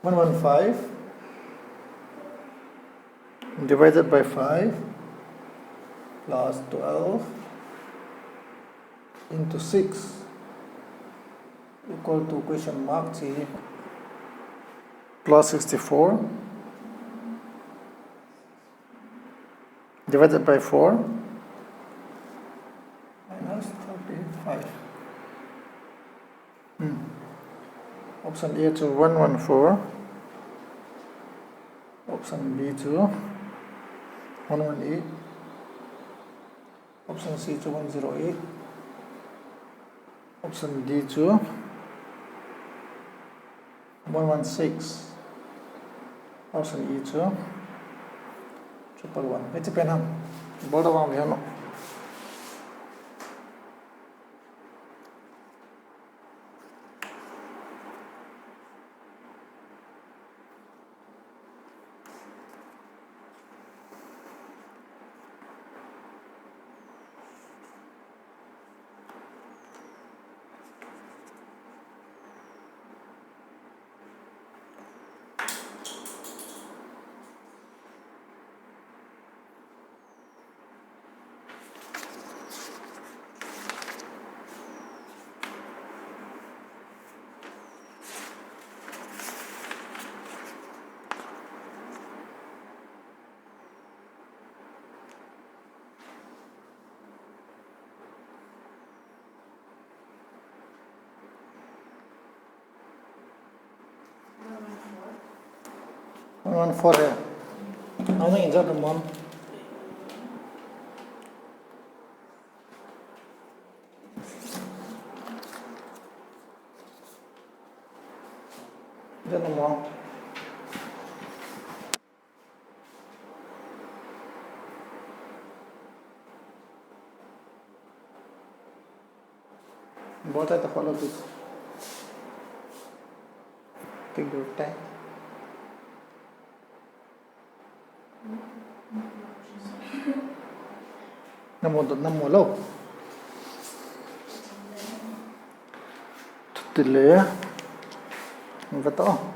One one five divided by five plus twelve into six equal to question mark chi plus sixty-four divided by four minus thirty-five. Hmm. Option A chu one one four. Option B chu one one eight. Option C chu one zero eight. Option D chu one one six. Option E chu triple one. Hiche pen ham. Bol da vang ve hon. One one four hai. How many is that, mom? Is that, mom? Bol tai ta follow tu. Take your time. Namo do, namo lo. Tutile. Vata.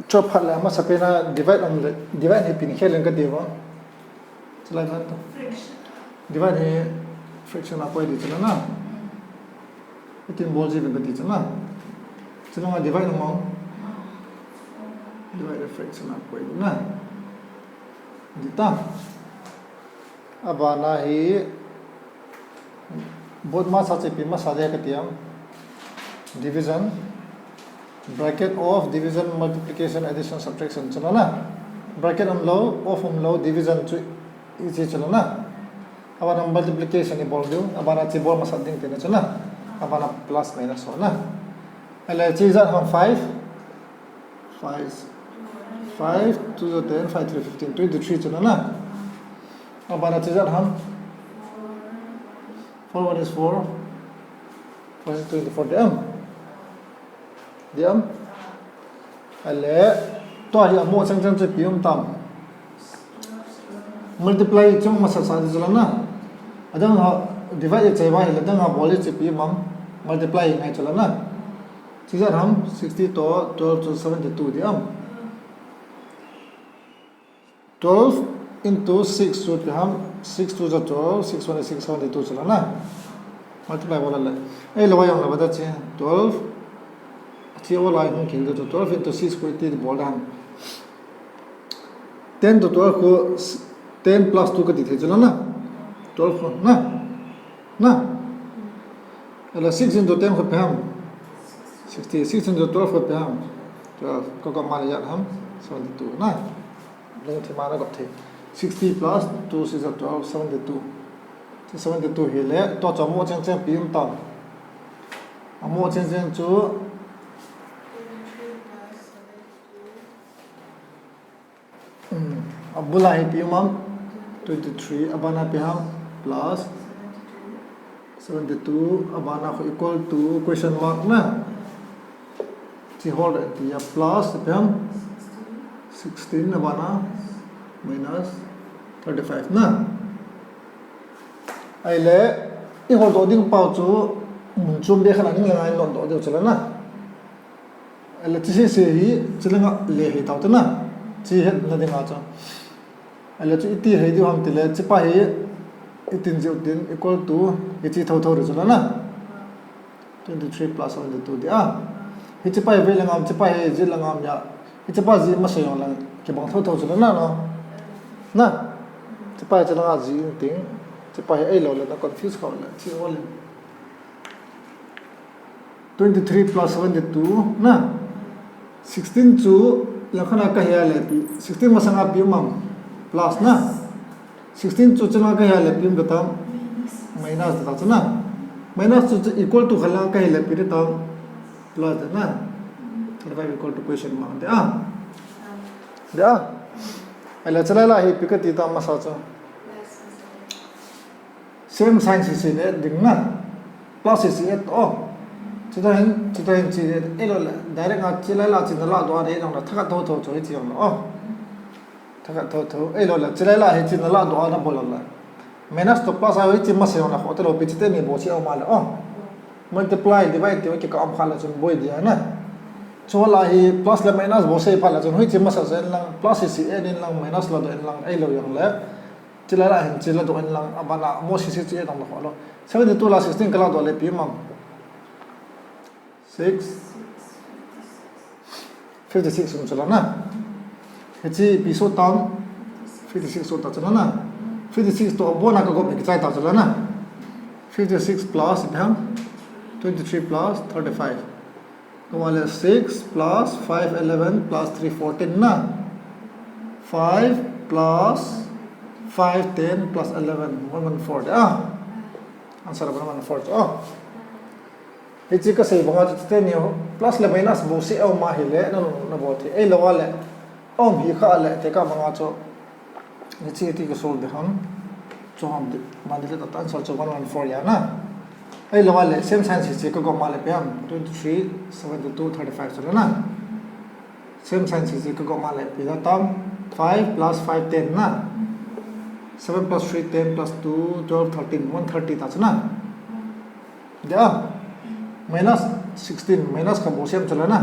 Chop phat le, amasa pen a divide um le, divide hi ipi khel in kati uvam. Chulai khat to. Fraction. Divide hi fraction a koi di chula na. Itin bol ji le kati chula. Chulai a divide um. Divide le fraction a koi di na. Di ta. Abana hi board masa chu ipi masa le kati am. Division. Bracket of division, multiplication, addition, subtraction. Chula na. Bracket um lo, of um lo, division chu iji chula na. Abana multiplication ibol diu. Abana chi bol masa ding tina chula. Abana plus minus ho na. Ahile chi ijat ham five. Five, five, two, ten, five, three, fifteen, twenty-three chula na. Abana chi ijat ham. Four, one is four. Four is twenty-four, di am. Di am. Ahile, tua hi amo chang chang chu ipi um tam. Multiply chung masa sa di chula na. Adang ha, divide iche ba hile, adang ha bol iche ipi um am. Multiply ngai chula na. Chi ijat ham, sixty to twelve to seventy-two di am. Twelve into six chu ipi ham, six two ja twelve, six one is six, seventy-two chula na. Multiply bol le. Ahilou a jong le vata chi, twelve. Chi o lai hung king chu twelve into six ko iti bol dan. Ten to twelve ko s-, ten plus two kati thei chula na. Twelve ko na. Na? Ahile six into ten ko ipi ham? Sixty. Six into twelve ko ipi ham? Twelve. Ko ko ma le ijat ham? Seventy-two na. Lung thima na ko thei. Sixty plus two six are twelve, seventy-two. Seventy-two hile, tua chu amo cheng cheng ipi um tam. Amo cheng cheng chu Hmm, abul a hi ipi um am? Twenty-three, abana ipi ham? Plus seventy-two, abana ko equal to question mark na. Chi hol le tia plus ipi ham? Sixteen, abana minus thirty-five na. Ahile, i hol doh ding pau chu mun chom be khat a ding le ngai lot doh diu chula na. Ahile chi sese hi, chi langa le hei tau te na. Chi hetna dinga chu. Ahile chu iti hei diu ham tile, chi pa hi, itin jiu tin, equal to, hichi thotho ri chula na. Twenty-three plus seventy-two di a. Hichi pa hi ve le ngam, chi pa hi ji le ngam ya. Hichi pa ji masa jong le, kibang thotho chula na no. Na. Chi pa hi chi langa ji ting. Chi pa hi ahilou le na confuse kha le, chi o le. Twenty-three plus seventy-two na. Sixteen chu langkhat a ka hei le ipi. Sixteen masanga ipi um am? Plus na. Sixteen chu changa ka hei le ipi um tam? Minus ta chu na. Minus chu, chu equal to khat langa ka hei le ipi tam? Plus ta na. Thirty-five equal to question mark de a. De a. Ahile chulai la hi ipi kati tam masa chu. Same sign sese le ding na. Plus sese et o. Chutah hin, chutah hin chi et, ahilou le, direct a chulai la chi na la doh a de nang la, thakhat thotho chu hichi jong la o. Thakhat thotho, ahilou le, chulai la hi chi na la doh a na bol la. Minus to plus a hichi masa jong la kho te lou, pi chi teni bol chi a um a le o. Multiply, divide ti o kikah um kha le chun boi dia na. Chu la hi plus le minus bol sei pha le chun hichi masa jong lang, plus sese et in lang, minus la doh in lang, ahilou jong le. Chulai la hin chi la doh in lang, abana mo sese chi et nang la kho lo. Seventy-two la sixteen ka la doh le ipi um am? Six. Fifty-six um chula na. Hichi ipi so tam? Fifty-six so ta chula na. Fifty-six to abona ka gop ni kichai ta chula na. Fifty-six plus ipi ham? Twenty-three plus thirty-five. Kawale six plus five eleven plus three fourteen na. Five plus five ten plus eleven, one one four de. Ah. Answer one one four. Oh. Hichi kasei banga chu teni plus le minus bol sei a um a hile na, na bol thei. Ahilou a le. Um hi kha le te ka banga chu. Hiche ti ka solve de ham. Chu ham de, man de le ta answer chu one one four ya na. Ahilou le, same sign hiche ka gom ma le ipi ham, twenty-three, seventy-two, thirty-five chu le na. Same sign hiche ka gom ma le, ipi ta tam, five plus five, ten na. Seven plus three, ten plus two, twelve, thirteen, one thirty ta chu na. Dia, minus sixteen, minus ka bol sem chu le na.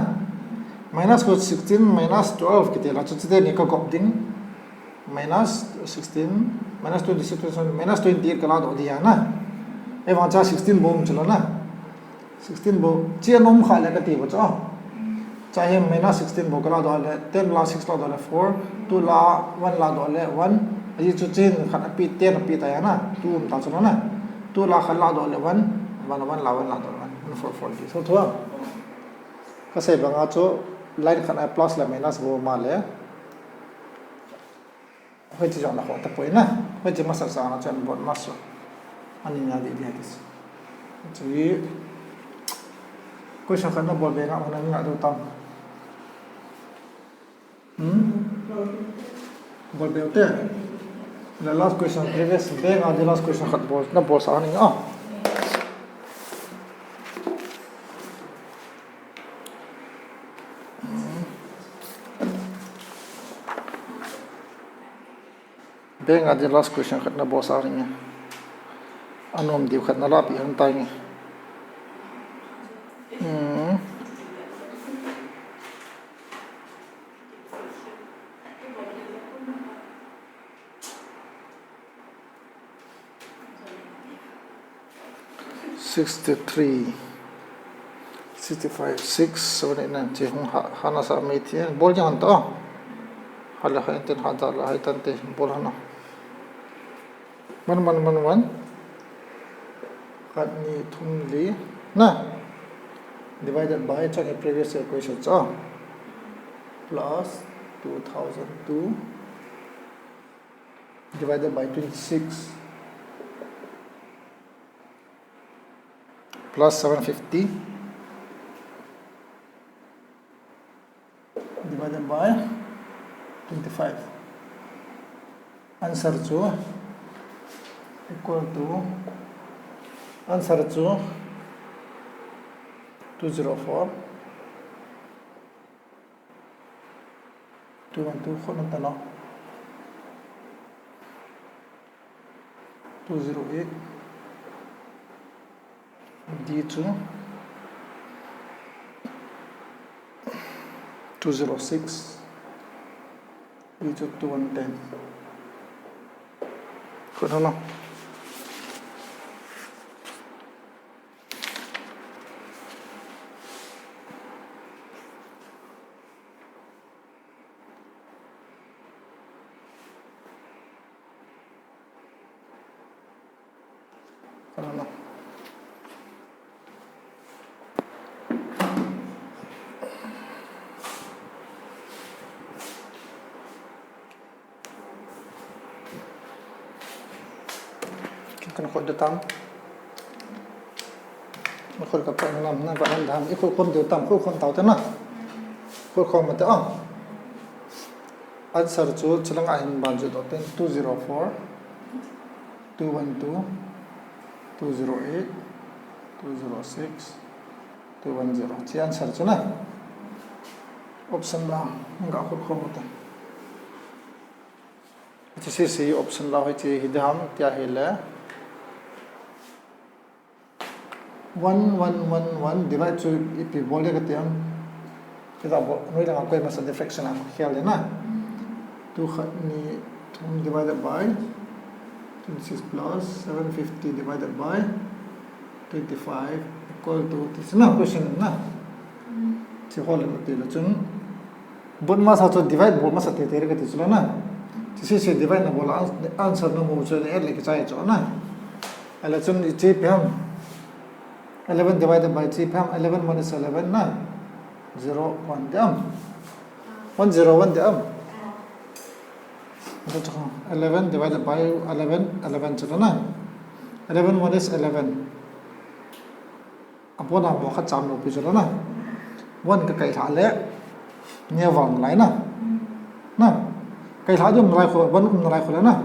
Minus ko sixteen, minus twelve kiti la chu, chuteni ka gop ding. Minus sixteen, minus twenty-six, minus twenty-eight ka la doh dia na. Ahivang chun sixteen bou um chu le na. Sixteen bou, hiche anom kha le kati bou chu. Chua hi minus sixteen bou ka la doh le, ten la six la doh le four, two la one la doh le one, ahi chu hiche khat api, ten api ta ya na, two um ta chu le na, two la khat la doh le one, one, one la one la doh le one, one four four ti. So thua. Ka sei banga chu line khat a plus le minus bou ma le. Hoiche jong na ho ta poi na. Hoiche masa sa na chun bol masa. Ani na di di ha kis. Chu question khat na bol be nga, na nga do tam. Hmm? Bol be te. The last question, previous be nga the last question khat bol, na bol sa ni ah. Be nga the last question khat na bol sa ring. Anom diu khat na la pi han tai nge. Hmm. Sixty-three, sixty-five, six, seven, eight, nine, ti hung ha, ha na sa mi ti, bol jang han ta. Ha la ha ten ha da la ha tan te, bol han na. One, one, one, one. Khat, ni, thum, li, na. Divided by, chang previous year question cha. Plus two thousand two. Divided by twenty-six plus seven fifty divided by twenty-five. Answer chu equal to, answer chu two zero four. Two one two khut na ta lo. Two zero eight. D chu two zero six. E chu two one ten. Khut na lo. Kan khut de tam. Khut ka pa nam na ba nam dam. I khut khom de tam, khut khom tau te na. Khut khom ma te a. Answer chu chilang a hin ban ju do ten, two zero four, two one two, two zero eight, two zero six, two one zero. Chi answer chu na. Option la, nga khut khom ma te. Hiche C C option la hoiche hi ding ham tia ahile. One, one, one, one, divide chu ipi bol ding kati ham. Kita bol, noi langa koi masa di fraction a khel ding na. Two khat ni thum divided by twenty-six plus seven fifty divided by twenty-five equal to, ti chu na question na. Chi hol le mati le chun. Bol masa chu divide bol masa teitei le kati chu la na. Hiche C C divide na bol a, answer na mu chu le add le kichai chu na. Ahile chun hiche ipi ham. Eleven divided by hiche ipi ham. Eleven one is eleven na. Zero one ding ham. One zero one ding ham. Eleven divided by eleven, eleven chu la na. Eleven one is eleven. Abona mo khat cham lou pi chu la na. One ka kai lha le. Neo vang lai na. Na. Kailha ding um nalai khu, one um nalai khu le na.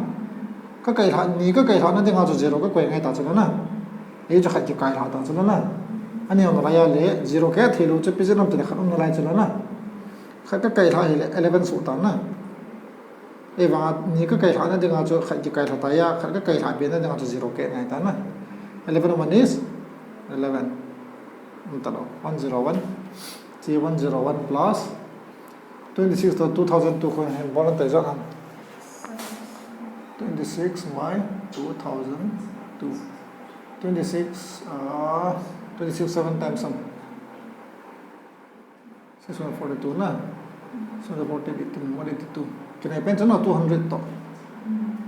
Ka kailha, ni ka kailha na dinga chu zero ka koi ngai ta chu le na. Ei chu khat kikailha ta chu le na. Ani um nalai a le, zero ka thei lou chu pi zero um ti le khat um nalai chu le na. Khat ka kailha hi le, eleven suh ta na. Ei vanga ni ka kailha na dinga chu khat kikailha ta ya, khat ka kailha be na dinga chu zero ka ngai ta na. Eleven one is eleven. Um ta lou, one zero one. Chi one zero one plus twenty-six to two thousand two kho hin bol tai jo ham. Twenty-six by two thousand two. Twenty-six, uh, twenty-six seven times sum. Six one forty-two na. Six one forty-two, one eighty-two. Kinai pen chu na two hundred to.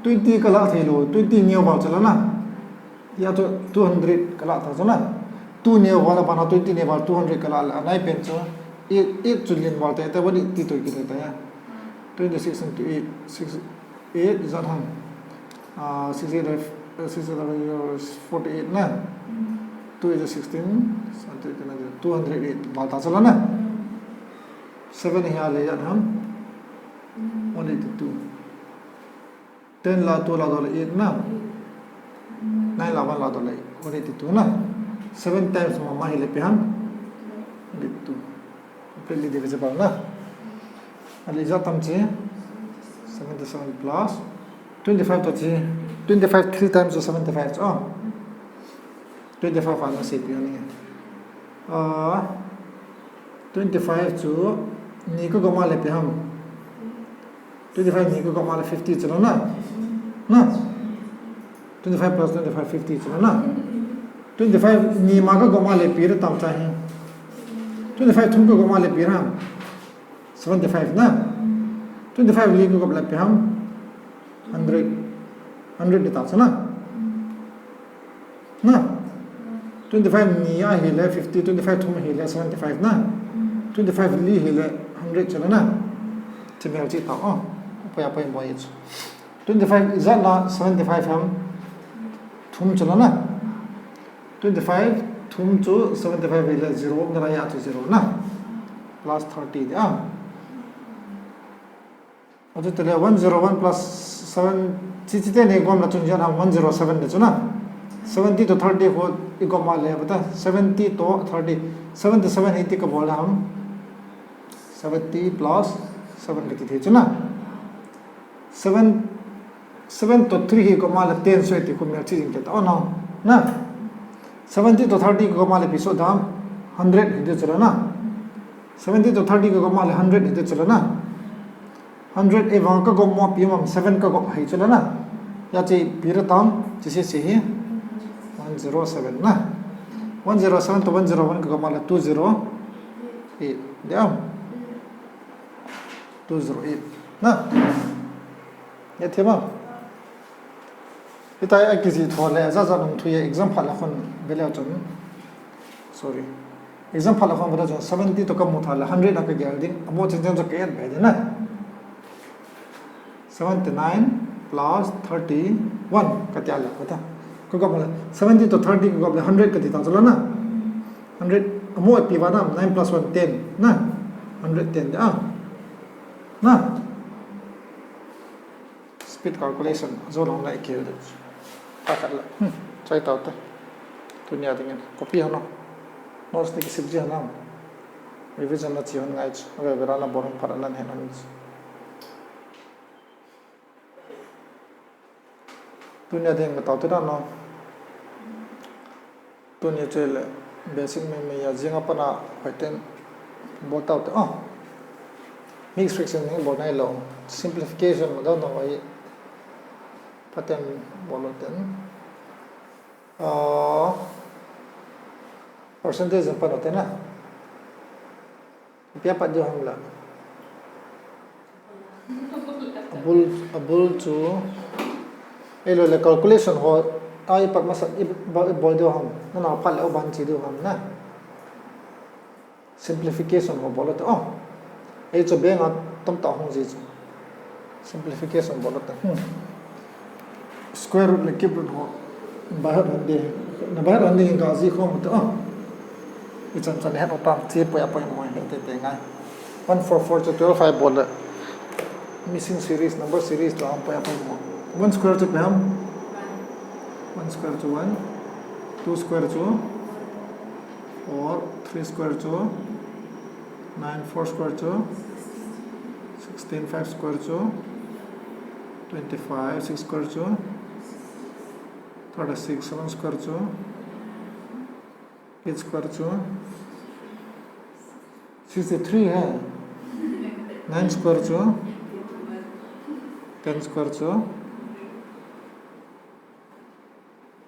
Twenty ka la thei lou, twenty neo val chu la na. Ya chu two hundred ka la ta chu na. Two neo val a bana twenty neo val two hundred ka la la. Nai pen chu eight, eight chu lin val te te one eighty-two kiti ta ya. Twenty-six into eight, six, eight is that ham? Uh, six eight, uh, six eight, uh, forty-eight na. Two is a sixteen, so two hundred eight. Bata chala na. Seven hi a le ya ham? One eighty-two. Ten la two la dol eight na. Nine la one la dol eight. One eighty-two na. Seven times ma ma hi le pi ham? One eighty-two. Completely divisible na. Ali ja tam chi. Seventy-seven plus twenty-five to chi. Twenty-five three times to seventy-five. Oh. Twenty-five ana se pi ni. Ah, twenty-five chu ni ka gom a le pi ham. Twenty-five ni ka gom a le fifty chu na. Na. Twenty-five plus twenty-five, fifty chu na. Twenty-five ni ma ka gom a le pi ra tam cha hi. Twenty-five thum ka gom a le pi ra. Seventy-five na. Twenty-five li ka gom le pi ham. Hundred. Hundred ni ta cha na. Na. Twenty-five ni a hi le fifty, twenty-five thum hi le seventy-five na. Twenty-five li hi le hundred chu na. Chi mel chi ta o. Poi a poi boi chu. Twenty-five ijat na seventy-five ham. Thum chu na. Twenty-five thum chu seventy-five hi le zero na la ya chu zero na. Plus thirty de a. Achu tele one zero one plus seven, chi chi te ni gom la chun jan ham one zero seven de chu na. Seventy to thirty ho i gom a le bata, seventy to thirty, seventy-seven hi ti ka bol ham. Seventy plus seven ka ti thei chu na. Seven, seven to three hi gom a le ten so ti khu mel chi jing ke ta. Oh no. Na. Seventy to thirty ka gom a le pi so dam hundred hi de chu na. Seventy to thirty ka gom a le hundred hi de chu na. Hundred e vang ka gom mo pi mam seven ka gom hai chu la na. Ya chi pi ra tam, chi se se hi. One zero seven na. One zero seven to one zero one ka gom a le two zero eight. Dia. Two zero eight. Na. Ya the ma. Hitia a kijih tho le, ja ja nung thu ya exam phat la khun ve leu chun. Sorry. Exam phat la khun ve leu chun seventy to ka mu tha le hundred a ka gel ding. Amo chen chen chu ka et be ding na. Seventy-nine plus thirty-one ka ti a le ka ta. Ka gop le seventy to thirty ka gop le hundred ka ti ta chu la na. Hundred amo pi va na nine plus one ten na. Hundred ten de a. Na. Speed calculation, zo long lai keu de. Ta khat la. Hmm, chai tau ta. Tunia dingin. Copy hano. Notes ni kisip ji hano. Revision na chi hon ngai chu. Ave vera na boron para nan hen hon. Tunia ding ka tau te da no. Tuni chu le basic mei mei a jing a pana hoiten bol tau te. Oh. Mixed fraction ni bol nai lo. Simplification ma do no ai. Pattern bol lo ten. Ah. Percentage pa no te na. Pia pat diu ham la. Abul, abul chu. Ei lo le calculation ho. Ai pat masa i ba, i bol diu ham. Na na pat le o ban chi diu ham na. Simplification ho bol te. Oh. Ei chu beng a tam ta hong ji chu. Simplification bol ta. Hmm. Square root le cube root ho. By heart hon de. Na by heart hon de ga ji khom ta. Oh. I chan chan het o tam chi poi a poi mo he te te ngai. One four four chu twelve five bol le. Missing series, number series to ang paya pang mo. One square chu peham? One square chu one. Two square chu four. Three square chu nine. Four square chu sixteen. Five square chu twenty-five. Six square chu thirty-six. Seven square chu, eight square chu sixty-three hai. Nine square chu, ten square chu,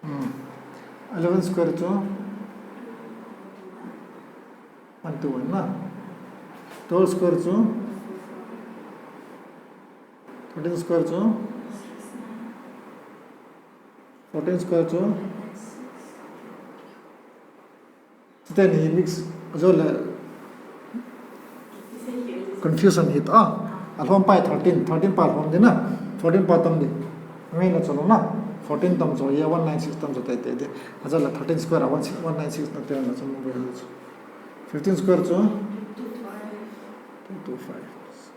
hmm, eleven square chu one two one na. Twelve square chu, thirteen square chu, fourteen square chu, ten hi mix, ajole confusion hi ta. Alhom pai thirteen, thirteen pa alhom di na, thirteen pa tam di. Ngai na chalo na, fourteen tam chalo, ye one nine six tam chalo, te, te, te. Ajole thirteen square, one six, one nine six na te na chalo, fifteen square chu two two five.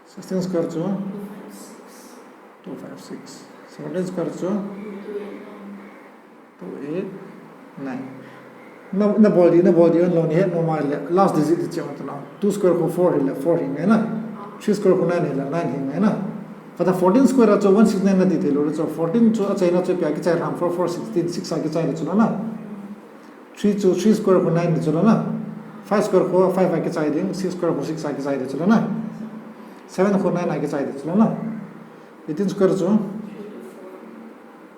Sixteen square chu two five six. Seventeen square chu two eight nine. Na, na bol di, na bol di, an lo ni het mo mai le, last digit di chang ta na. Two square ko four hi le, four hi ngai na. Three square ko nine hi le, nine hi ngai na. Kata fourteen square a chu one six nine na di te lo, chu fourteen chu a chai na chu pia ki chai ham, four four sixteen, six a ki chai le chu na. Three chu, three square ko nine ni chu na. Five square ko five a ki chai ding, six square ko six a ki chai di chu na. Seven ko nine a ki chai di chu na. Eighteen square chu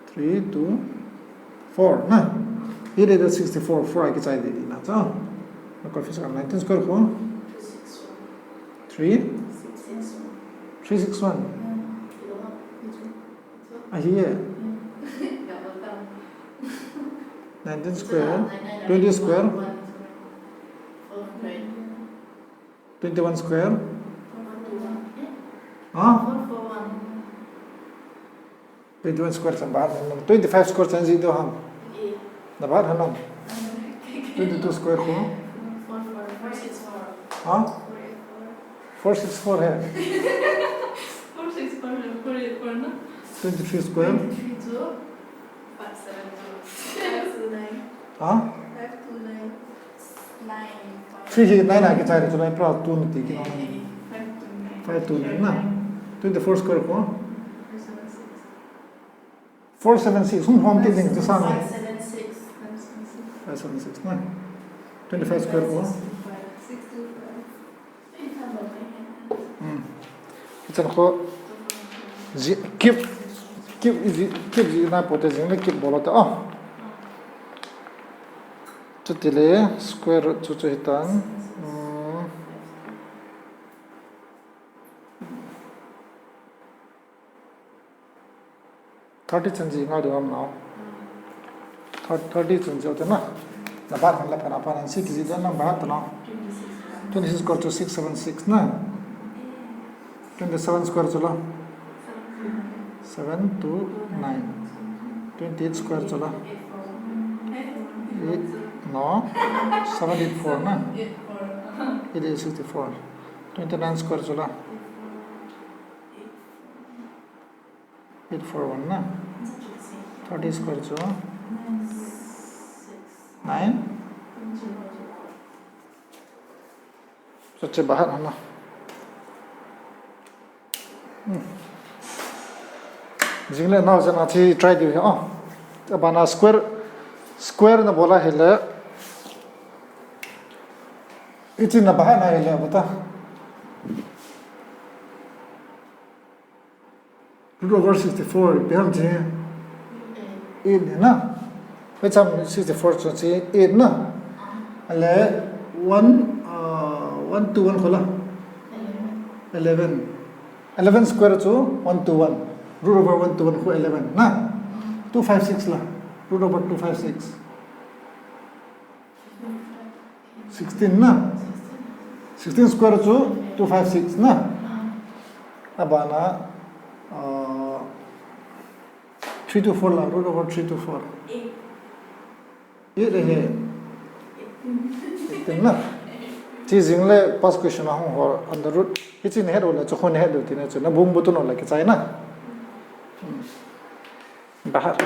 three two four na. Eight eight sixty-four, four a ki chai di na cha. Na confuse ka. Nineteen square ko three three six one. Ahi ye. Nineteen square, twenty square, twenty-one square. Ha? Twenty-one square chan bahat nam. Twenty-five square chan ji do ham. Na bahat nam. Twenty-two square ko. Ha? Four six four hai. Four six four hai, four eight four na. Twenty-three square. Twenty-three chu five seven two. Five two nine. Ha? Five two nine. Nine. Three hi nine a ki chai chu nine plus two na ti ki na. Five two nine. Five two nine na. Twenty-four square ko. Five seven six. Four seven six, hung hom ti ding chu sang. Five seven six. Five seven six na. Twenty-five square ko. Six two five. Hmm. Hichan ko ji, cube, cube ji, cube ji na pote jing le cube bol ta. Oh. Chuti le square root chu chu hitan. Hmm. Thirty chan ji nga do am nao. Thir-, thirty chan ji o te na. Na bahat han la pha na pha na six ji do na bahat na. Twenty-six square chu six seven six na. Twenty-seven square chu la. Seven two nine. Twenty-eight square chu la. Eight, no. Seven eight four na. Eight eight sixty-four. Twenty-nine square chu la. Eight four one na. Thirty square chu nine. Chu chu bahat hana. Hmm. Jing le nao jan a chi try diu hi, oh. Abana square, square na bol a hile. Hichi na bahat na hile bata. Root over sixty-four, ipi ham chi? Eight ni na. Hicham sixty-four chu chi eight na. Ale one, uh, one two one kho la. Eleven. Eleven square chu one two one. Root over one two one kho eleven na. Two five six la. Root over two five six. Sixteen na. Sixteen square chu two five six na. Abana, uh, three two four la, root over three two four. Eight ahi. Eighteen na. Ti jing le past question a hung hol under root. Hichi nahet u le chu khu nahet u tina chu. Na bung bu tu no le kichai na. Bahar.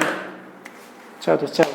Chao tu chao.